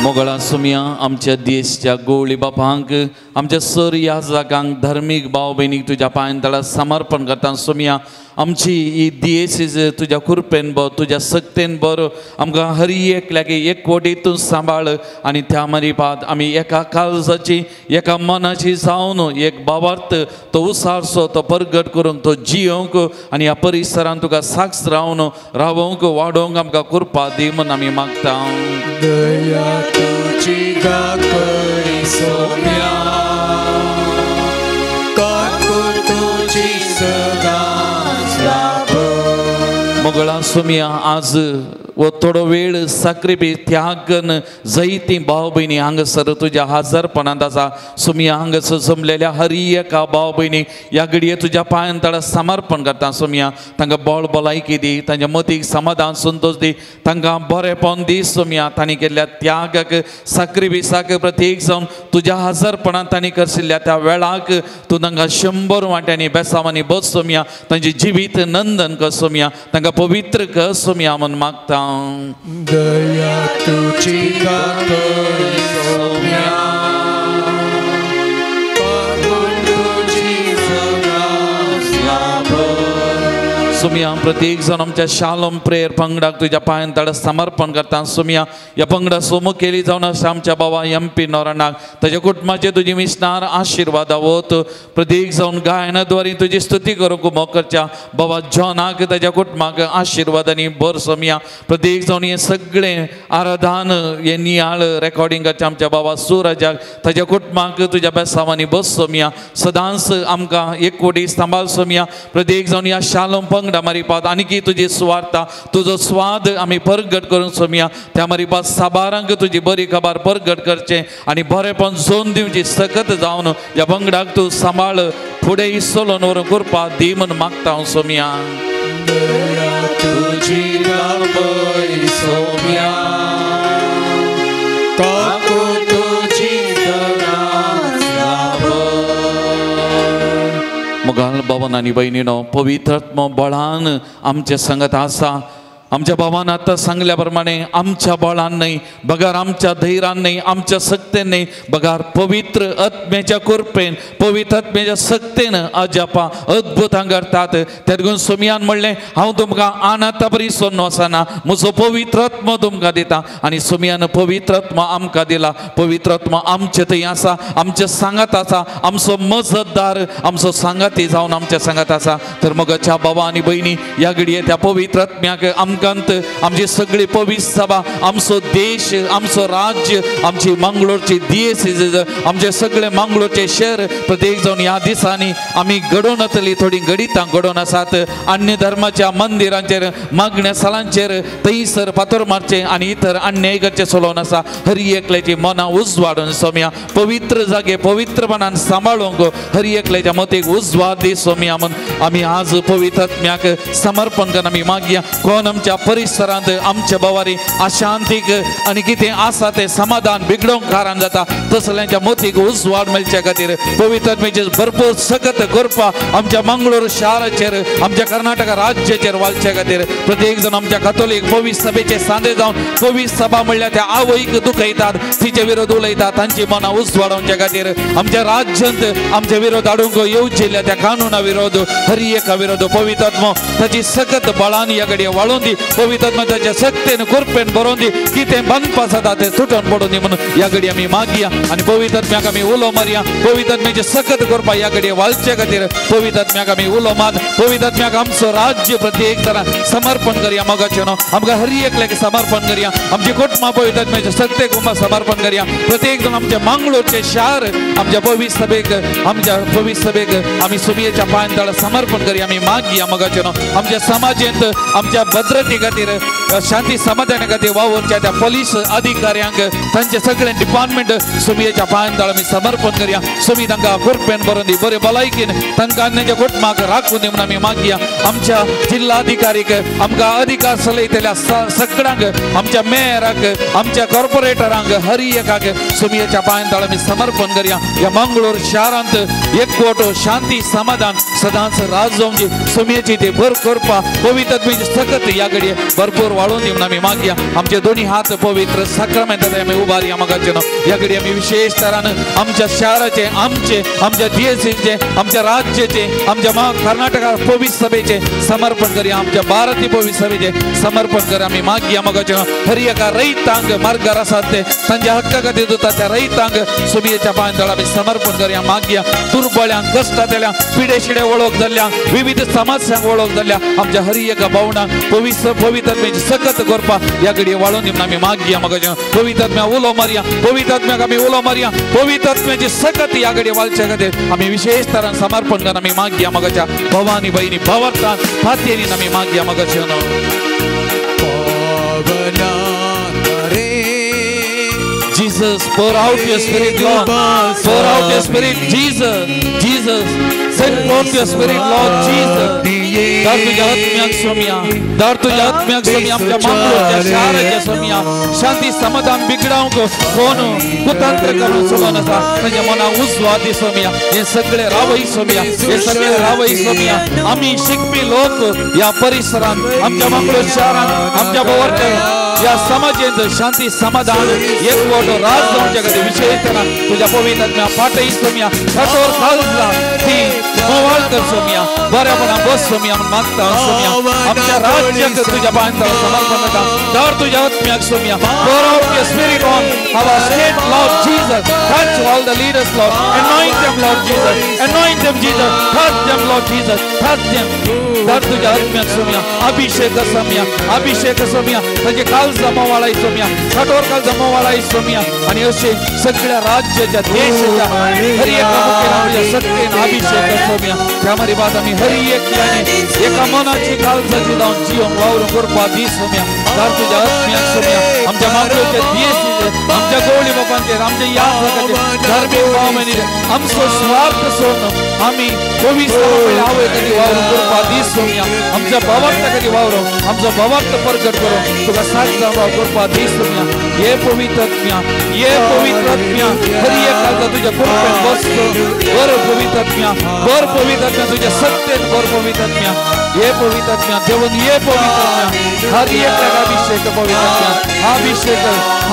Speaker 2: मोगळा सुमया आमच्या देशच्या गोवळी बापांक आमच्या सर ह्या जागांक धार्मीक भाव भयणीक तुज्या पांयां तळा समर्पण करता सुमया. आमची ही दियेसीज तुज्या कृपेन बर तुज्या सक्तेन बर आमकां हरी एकल्याक एकवटीतून सांबाळ आनी त्या मरिपात आमी एका काळजाची एका मनाची जावन एक भावार्थ तो उसारचो तो परगट करूंक तो जियोवंक आनी ह्या परिसरान तुका साक्ष रावन रावोवंक वाडोवंक आमकां कृपा दी म्हूण आमी मागता.
Speaker 1: दया तुजी दाखय सोम्या काकूळ तुजी सदां लाभ.
Speaker 2: मोगळा सुमया आज वो थोडो वेळ साक्रिफीस त्यागन जैती भाव भयणी हांगासर तुज्या हजारपणांत आसा. सुमया हांगासर जमलेल्या हरी एका भाव भयणी ह्या घडये तुज्या पांयां तळा समर्पण करता सुमया. तांकां बळ भलायकी दी, तांच्या मतीक समाधान संतोश दी, तांकां बरेपण दी सुमया. तांणी केल्ल्या त्यागाक साक्रिफिसाक प्रत्येक जावन तुज्या हजारपणांत तांणी करशिल्ल्या त्या वेळाक तूं तांकां 100 वांट्यांनी बेसावांनी बस सुमया. तांचें जिवीत नंदन कर सुमया, तांकां पवित्र कर सुमया म्हूण मागता.
Speaker 1: दया तुजी दाखय सोम्या काकूळ तुजी सदां लाभ.
Speaker 2: सुमया प्रत्येक जाण आमच्या शालोम प्रेयर पंगडाक तुज्या पांयां तळा समर्पण करता सुमया. ह्या पंगडा सोमू केली जावन आसा आमच्या बाबा एम पी नोरणाक ताच्या कुटुंबाचे तुजी मिसनार आशिर्वाद वत. प्रत्येक जावन गायनाद्वारे तुजी स्तुती करूंक उमो करच्या बाबा जॉनाक ताच्या कुटुंबाक आशिर्वादांनी भर सोमया. प्रत्येक जावन हें सगळें आराधन हें नियाळ रेकॉर्डिंग करच्या आमच्या बाबा सुराजाक ताच्या कुटुंबाक तुज्या बेसावांनी बस सोमया. सदांच आमकां एकवटी सांबाळ सोमया. प्रत्येक जावन ह्या शालोम पंगडा मारिपात आनीकी तुजी सुवार्ता तुजो स्वाद आमी परगट करूंक सोमया. त्या मारिपात साबारांक तुजी बरी खबर परगट करचें आनी बरेपण जोन दिवची सकत जावन ह्या पंगडाक तूं सांबाळ फुडें सोलोन व्हरूंक कृपा दी म्हूण मागता हांव सोमया.
Speaker 1: दया तुजी दाखय सोम्या काकूळ तुजी सदां लाभ.
Speaker 2: मोगाल बाबान आनी भयणीनो पवित्रात्मो बळान आमचे संगत आसा. आमच्या बाबान आतां सांगल्या प्रमाणे आमच्या बळान न्हय बगार आमच्या धैर्यान न्हय आमच्या सक्तेन न्हय बगार पवित्र आत्म्याच्या कृपेन पवित्र आत्म्याच्या सक्तेन अजापां अद्भुतां करतात. तेदून सोमयान म्हणलें हांव तुमकां अनाथा बरी सोडून वचना, म्हजो पवित्र आत्मो तुमकां दिता. आनी सोमयान पवित्र आत्मो आमकां दिला. पवित्र आत्मो आमचे थंय आसा, आमचे सांगात आसा, आमचो मजतदार आमचो सांगाती जावन आमच्या सांगात आसा. तर मगाच्या बाबा आनी भयणी ह्या घडये त्या पवित्र आत्म्याक आमकां आमची सगळी पवित्र सभा आमचो देश आमचो राज्य आमची मंगळूरची दियेसीज आमचे सगळे मंगळूरचे शहर प्रत्येक जावन ह्या दिसांनी आमी घडोवन येतली थोडीं घडितां घडोवन आसात. अन्य धर्माच्या मंदिरांचेर मागण्या स्थलांचेर थंयसर फातर मारचे आनी इतर अन्याय करचे चलोवन आसा. हरी एकल्याची मनां उजवाडून सोमया पवित्र जागे पवित्रपणान सांबाळूंक हरी एकल्याच्या मतीक उजवाड दी सोमया म्हूण आमी आज पवित्र आत्म्याक समर्पण करून आमी मागया. कोण आमच्या परिसरांत आमच्या बावारी अशांतीक आनी कितें आसा तें समाधान बिगडोवंक कारण जाता तसल्यांच्या मतीक उजवाड मेळच्या खातीर पवित्र आत्म्याची भरपूर सकत कृपा आमच्या मंगळूर शाराचेर आमच्या कर्नाटक राज्याचेर वालच्या खातीर प्रत्येक जण आमच्या कातोलीक पवित्र सभेचे सांदे जावन पवित्र सभा म्हणल्यार त्या आवयक दुखयतात तिचे विरोध उलयतात तांची मनां उजवाडोवच्या खातीर आमच्या राज्यांत आमचे विरोध हाडूंक येवजिल्ल्या त्या कानुना विरोध हरी एका विरोध पवित्र आत्मो ताची सकत बळान ह्या घडये वाळून दी. दी पवित्र आत्मा ताच्या शक्तेन कृपेन बरोवन दी कितें बांदपा जाता तें तुटून पडून दी म्हणून ह्या घडये आमी मागया आनी पवित्र आत्म्याक आमी उलो मारया पवित्र आत्म्याचे सकत करपा ह्या घडये वाळचे खातीर पवित्र आत्म्याक आमी उलो मार पवित्र आत्म्याक आमचो राज्य प्रत्येक तरा समर्पण करया मोगाचें न्हू आमकां हर एकल्याक समर्पण करया आमची कुटुंबां पवित्र आत्म्याचे सत्तेक समर्पण करया प्रत्येक जण आमच्या मंगळूरचे शार आमच्या पवित्र सभेक आमच्या पवित्र सभेक आमी सुमयेच्या पांयां तळा समर्पण करया आमी मागया मोगाचें न्हू आमच्या समाजेंत आमच्या भद्रते खातीर शांती समाधाना खातीर वावुरच्या त्या पोलीस अधिकाऱ्यांक तांचे सगळे डिपार्टमेंट सुमयेच्या पांयां तळा आमी समर्पण करया सुमी तांकां कृपेन बरोवन दी बरे भलायकेन तांकां तांच्या कुटुंबाक राखून दी म्हणून आमी मागया आमच्या जिल्हाधिकारीक आमकां अधिकार चलयतल्या सगळ्यांक आमच्या मेयराक आमच्या कॉर्पोरेटरांक हर एकाक सुमयेच्या पांयां तळा आमी समर्पण करया ह्या मंगळूर शारांत एकवट शांती समाधान सदांच राज जावंची सुमयेची ते भर करपा पवित्र आत्म्याची सकत ह्या घडये भरपूर वाळून दी म्हणून आमी मागया आमचे दोन्ही हात पवित्र साक्रामेंतात आमी उबारया मोगाचें न्हू ह्या घडये आमी विशेष तरान आमच्या शाराचे आमचे आमच्या डीएसीचे आमच्या राज्याचे आमच्या कर्नाटका पवित्र सभेचे समर्पण करया आमच्या भारतीय पवित्र सभेचे समर्पण कर आमी मागया मोगाचें न्हू हर एका रयतांक मार्गार आसात ते तांच्या हक्का खातीर दिता त्या रयतांक सुमयेच्या पांयां तळा आमी समर्पण करया मागया दुर्बळ्यांक कश्टांतल्या पिडे शिडे वळख जाल्ल्या विविध समस्यांक वळख जाल्ल्या आमच्या हर एका भावणांक पवित्र पवित्र आत्म्याची सकत करपा ह्या घडये वाळून दी म्हणून आमी मागया मोगाचें पवित्र आत्म्या उलो मारया पवित्र आत्म्याक आमी उलो मारया पवित्र आत्म्याची सकत ह्या घडये वाळचे खातीर आमी विशेष तरान समर्पण करून आमी मागया मोगाच्या भवानी भयणी भावार्थान फातयेनी आमी मागया मोगाचें न्हू. Jesus, pour out your spirit, Lord. Pour out your spirit, Jesus. Jesus, send forth your spirit, Lord Jesus. दर तुझ्या आत्म्याक सोम्या, दर तुझ्या आत्म्याक सोम्या, आमच्या मंगळूरच्या शाराच्या सोम्या, शांती समाधान बिगडावंक कोण कुतंत्र करून सोडून आसा तांच्या मनाक उजवा दी सोम्या, हे सगळे रावय सोम्या, हे सगळे रावय सोम्या. आमी शिकपी लोक ह्या परिसरांत, आमच्या मंगळूर शारांत, आमच्या भोंवतणी ह्या समाजेंत शांती समाधान एकवट राज जावच्या खातीर विशेष तुझ्या पवित्र आत्म्या फाटय सोम्या, कठोर काळजां ती मोवाळ कर सोम्या, बऱ्यापणा बस सोम्या म्हूण मागता सोम्या. आमच्या राज्याक तुझ्या पांयां तळा समर्पण करता, दर तुझ्या आत्म्याक Saumya. Pour out your spirit on our state, Lord Jesus. Touch all the leaders, Lord. Anoint them, Lord Jesus. Anoint them, Jesus. Touch them, Lord Jesus. Touch them. दर तुझ्या आत्म्याक सोम्या, अभिषेक सोम्या, अभिषेक सोम्या, तांचे काळजां मोवाळाय सोम्या, कठोर काळजां मोवाळाय सोम्या. आनी अशें सगळ्या राज्याच्या देशाच्या हर एका मुखेल सत्तेन अभिषेक सोम्या. त्या मारी बाद आमी हर एकल्याने एका मनाची काळजाची जावन जिवन वावरून करपा दी सोम्या. दर तुझ्या आत्म्याक सोम्या, आमच्या मागळ्याच्या देशाचेर, आमच्या गवळी बापांचेर, आमच्या याचकाचेर, धार्मीक भाव-भयणीचेर आमचो स्वार्थ सोडून आमी पवित्र आवय खातीर वावरून करपा दी सोम्या. आमच्या भावार्थ खातीर वावरून आमचो भावार्थ प्रगट करून तुका साथ जावं करपा दी सोम्या. हे पवित्र आत्म्या, हे पवित्र आत्म्या, हर एका तुझ्या कृपेन बसतो बर पवित्र आत्म्या, बर पवित्र आत्म्या, तुझ्या सत्तेन बर पवित्र आत्म्या. हे पवित्र आत्म्या देवन, हे पवित्र आत्म्या, हर एकाक अभिषेक पवित्र आत्म्या, अभिषेक,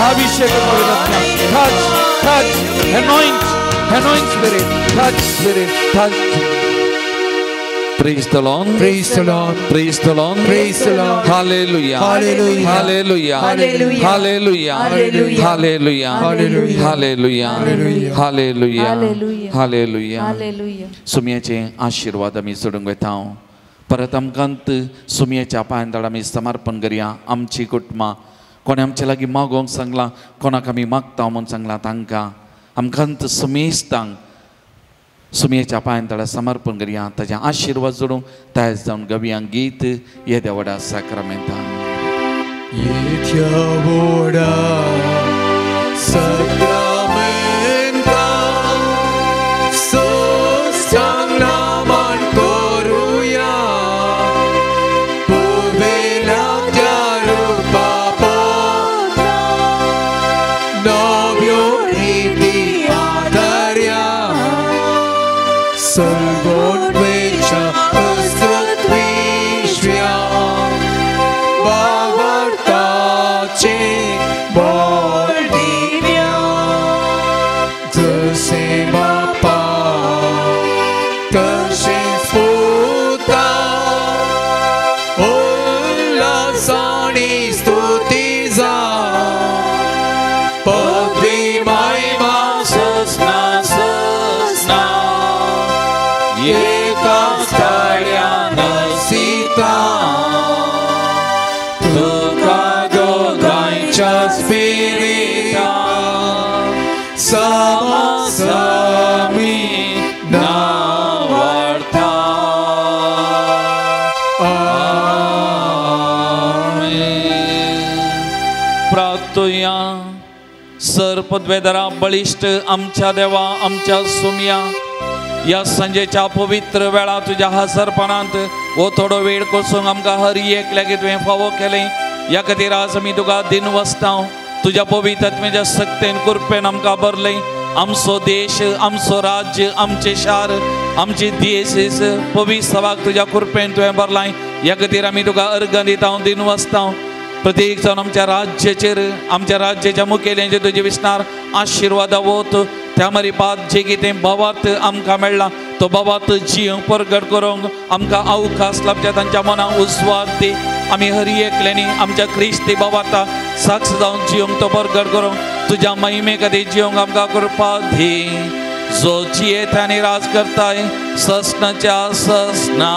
Speaker 2: अभिषेक पवित्र आत्म्या. Touch, touch, anoint, anoint spirit, touch spirit, touch. Praise the Lord.
Speaker 1: Praise the Lord.
Speaker 2: Praise the Lord.
Speaker 1: Praise the Lord.
Speaker 2: Hallelujah.
Speaker 1: Hallelujah.
Speaker 2: Hallelujah.
Speaker 3: Hallelujah.
Speaker 2: Hallelujah.
Speaker 3: Hallelujah.
Speaker 2: Hallelujah.
Speaker 1: Hallelujah.
Speaker 2: Hallelujah.
Speaker 3: Hallelujah.
Speaker 2: Hallelujah. Hallelujah.
Speaker 3: Hallelujah.
Speaker 2: सुमयाचे आशीर्वाद आमी सोडूंक वता. परत आमकां सुमयेच्या पांयां तळा आमी समर्पण करया आमची कुटुंबां. कोणें आमचे लागीं मागोवंक सांगलां, कोणाक आमी मागता म्हूण सांगलां, तांकां आमकां सुमेस्तांक सुमयेच्या पांयां तळा समर्पण करया. ताजे आशीर्वाद जोडूंक तयार जावन गवया गीत येद्या व्हडा साक्रामेंतान.
Speaker 1: येत्या व्हडा साक्रामेंता सोस्तांक नामान करुया, पुवेल्या त्या रुपा पोता नव्यो रिती आधारया, सलगोट वेच्या स्तुत्विश्व्या बावरताचे बोल दिव्या, जसे बापा तशेंच पुता उल्हासान सामा सामी
Speaker 2: नावार्था. आमेन. प्रार्थुया. सर पदवेदरा बळिश्ट आमच्या देवा आमच्या सुमया ह्या सांजेच्या पवित्र वेळा तुज्या हजरपणांत हो थोडो वेळ कोसूंक आमकां हर एकल्याक तुवें फावो केलें. ह्या खातीर आज आमी तुका दिन वसता. तुज्या पवित्र आत्म्याच्या सक्तेन कृपेन आमकां भरलें. आमचो देश, आमचो राज्य, आमचें शार, आमची देश पवित्र सभाक तुज्या कृपेन तुवें भरलाय. ह्या खातीर आमी तुका अर्घ दिता, दिन वसता. प्रत्येक जावन आमच्या राज्याचेर, आमच्या राज्याच्या मुखेल्यांचेर तुजे विसणार आशिर्वादा वत. त्या मरिपात जे कितें भावार्थ आमकां मेळ्ळा तो भावार्थ जिवंक परगट करूंक आमकां अवकाश लाभच्या तांच्या मनाक उजवाड दी. आमी हर एकल्यांनी आमच्या क्रिस्ती भावार्था साक्ष जावन जिवंक तो परगट करूंक तुज्या महिमे खातीर जिवंक आमकां कृपा दी. जो जियेत आनी राज करताय ससनाच्या ससना.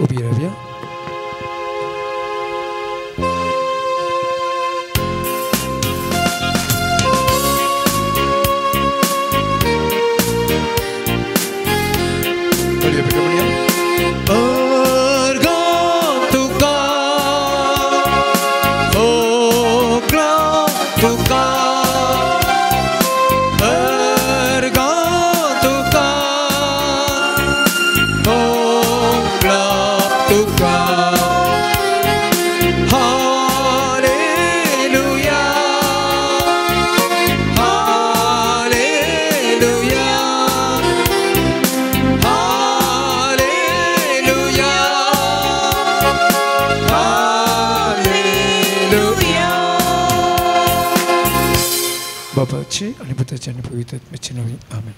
Speaker 1: उभी राव्या. बाबाची आणि पुताची आणि पवित्र आत्म्याची नावे. आमेन.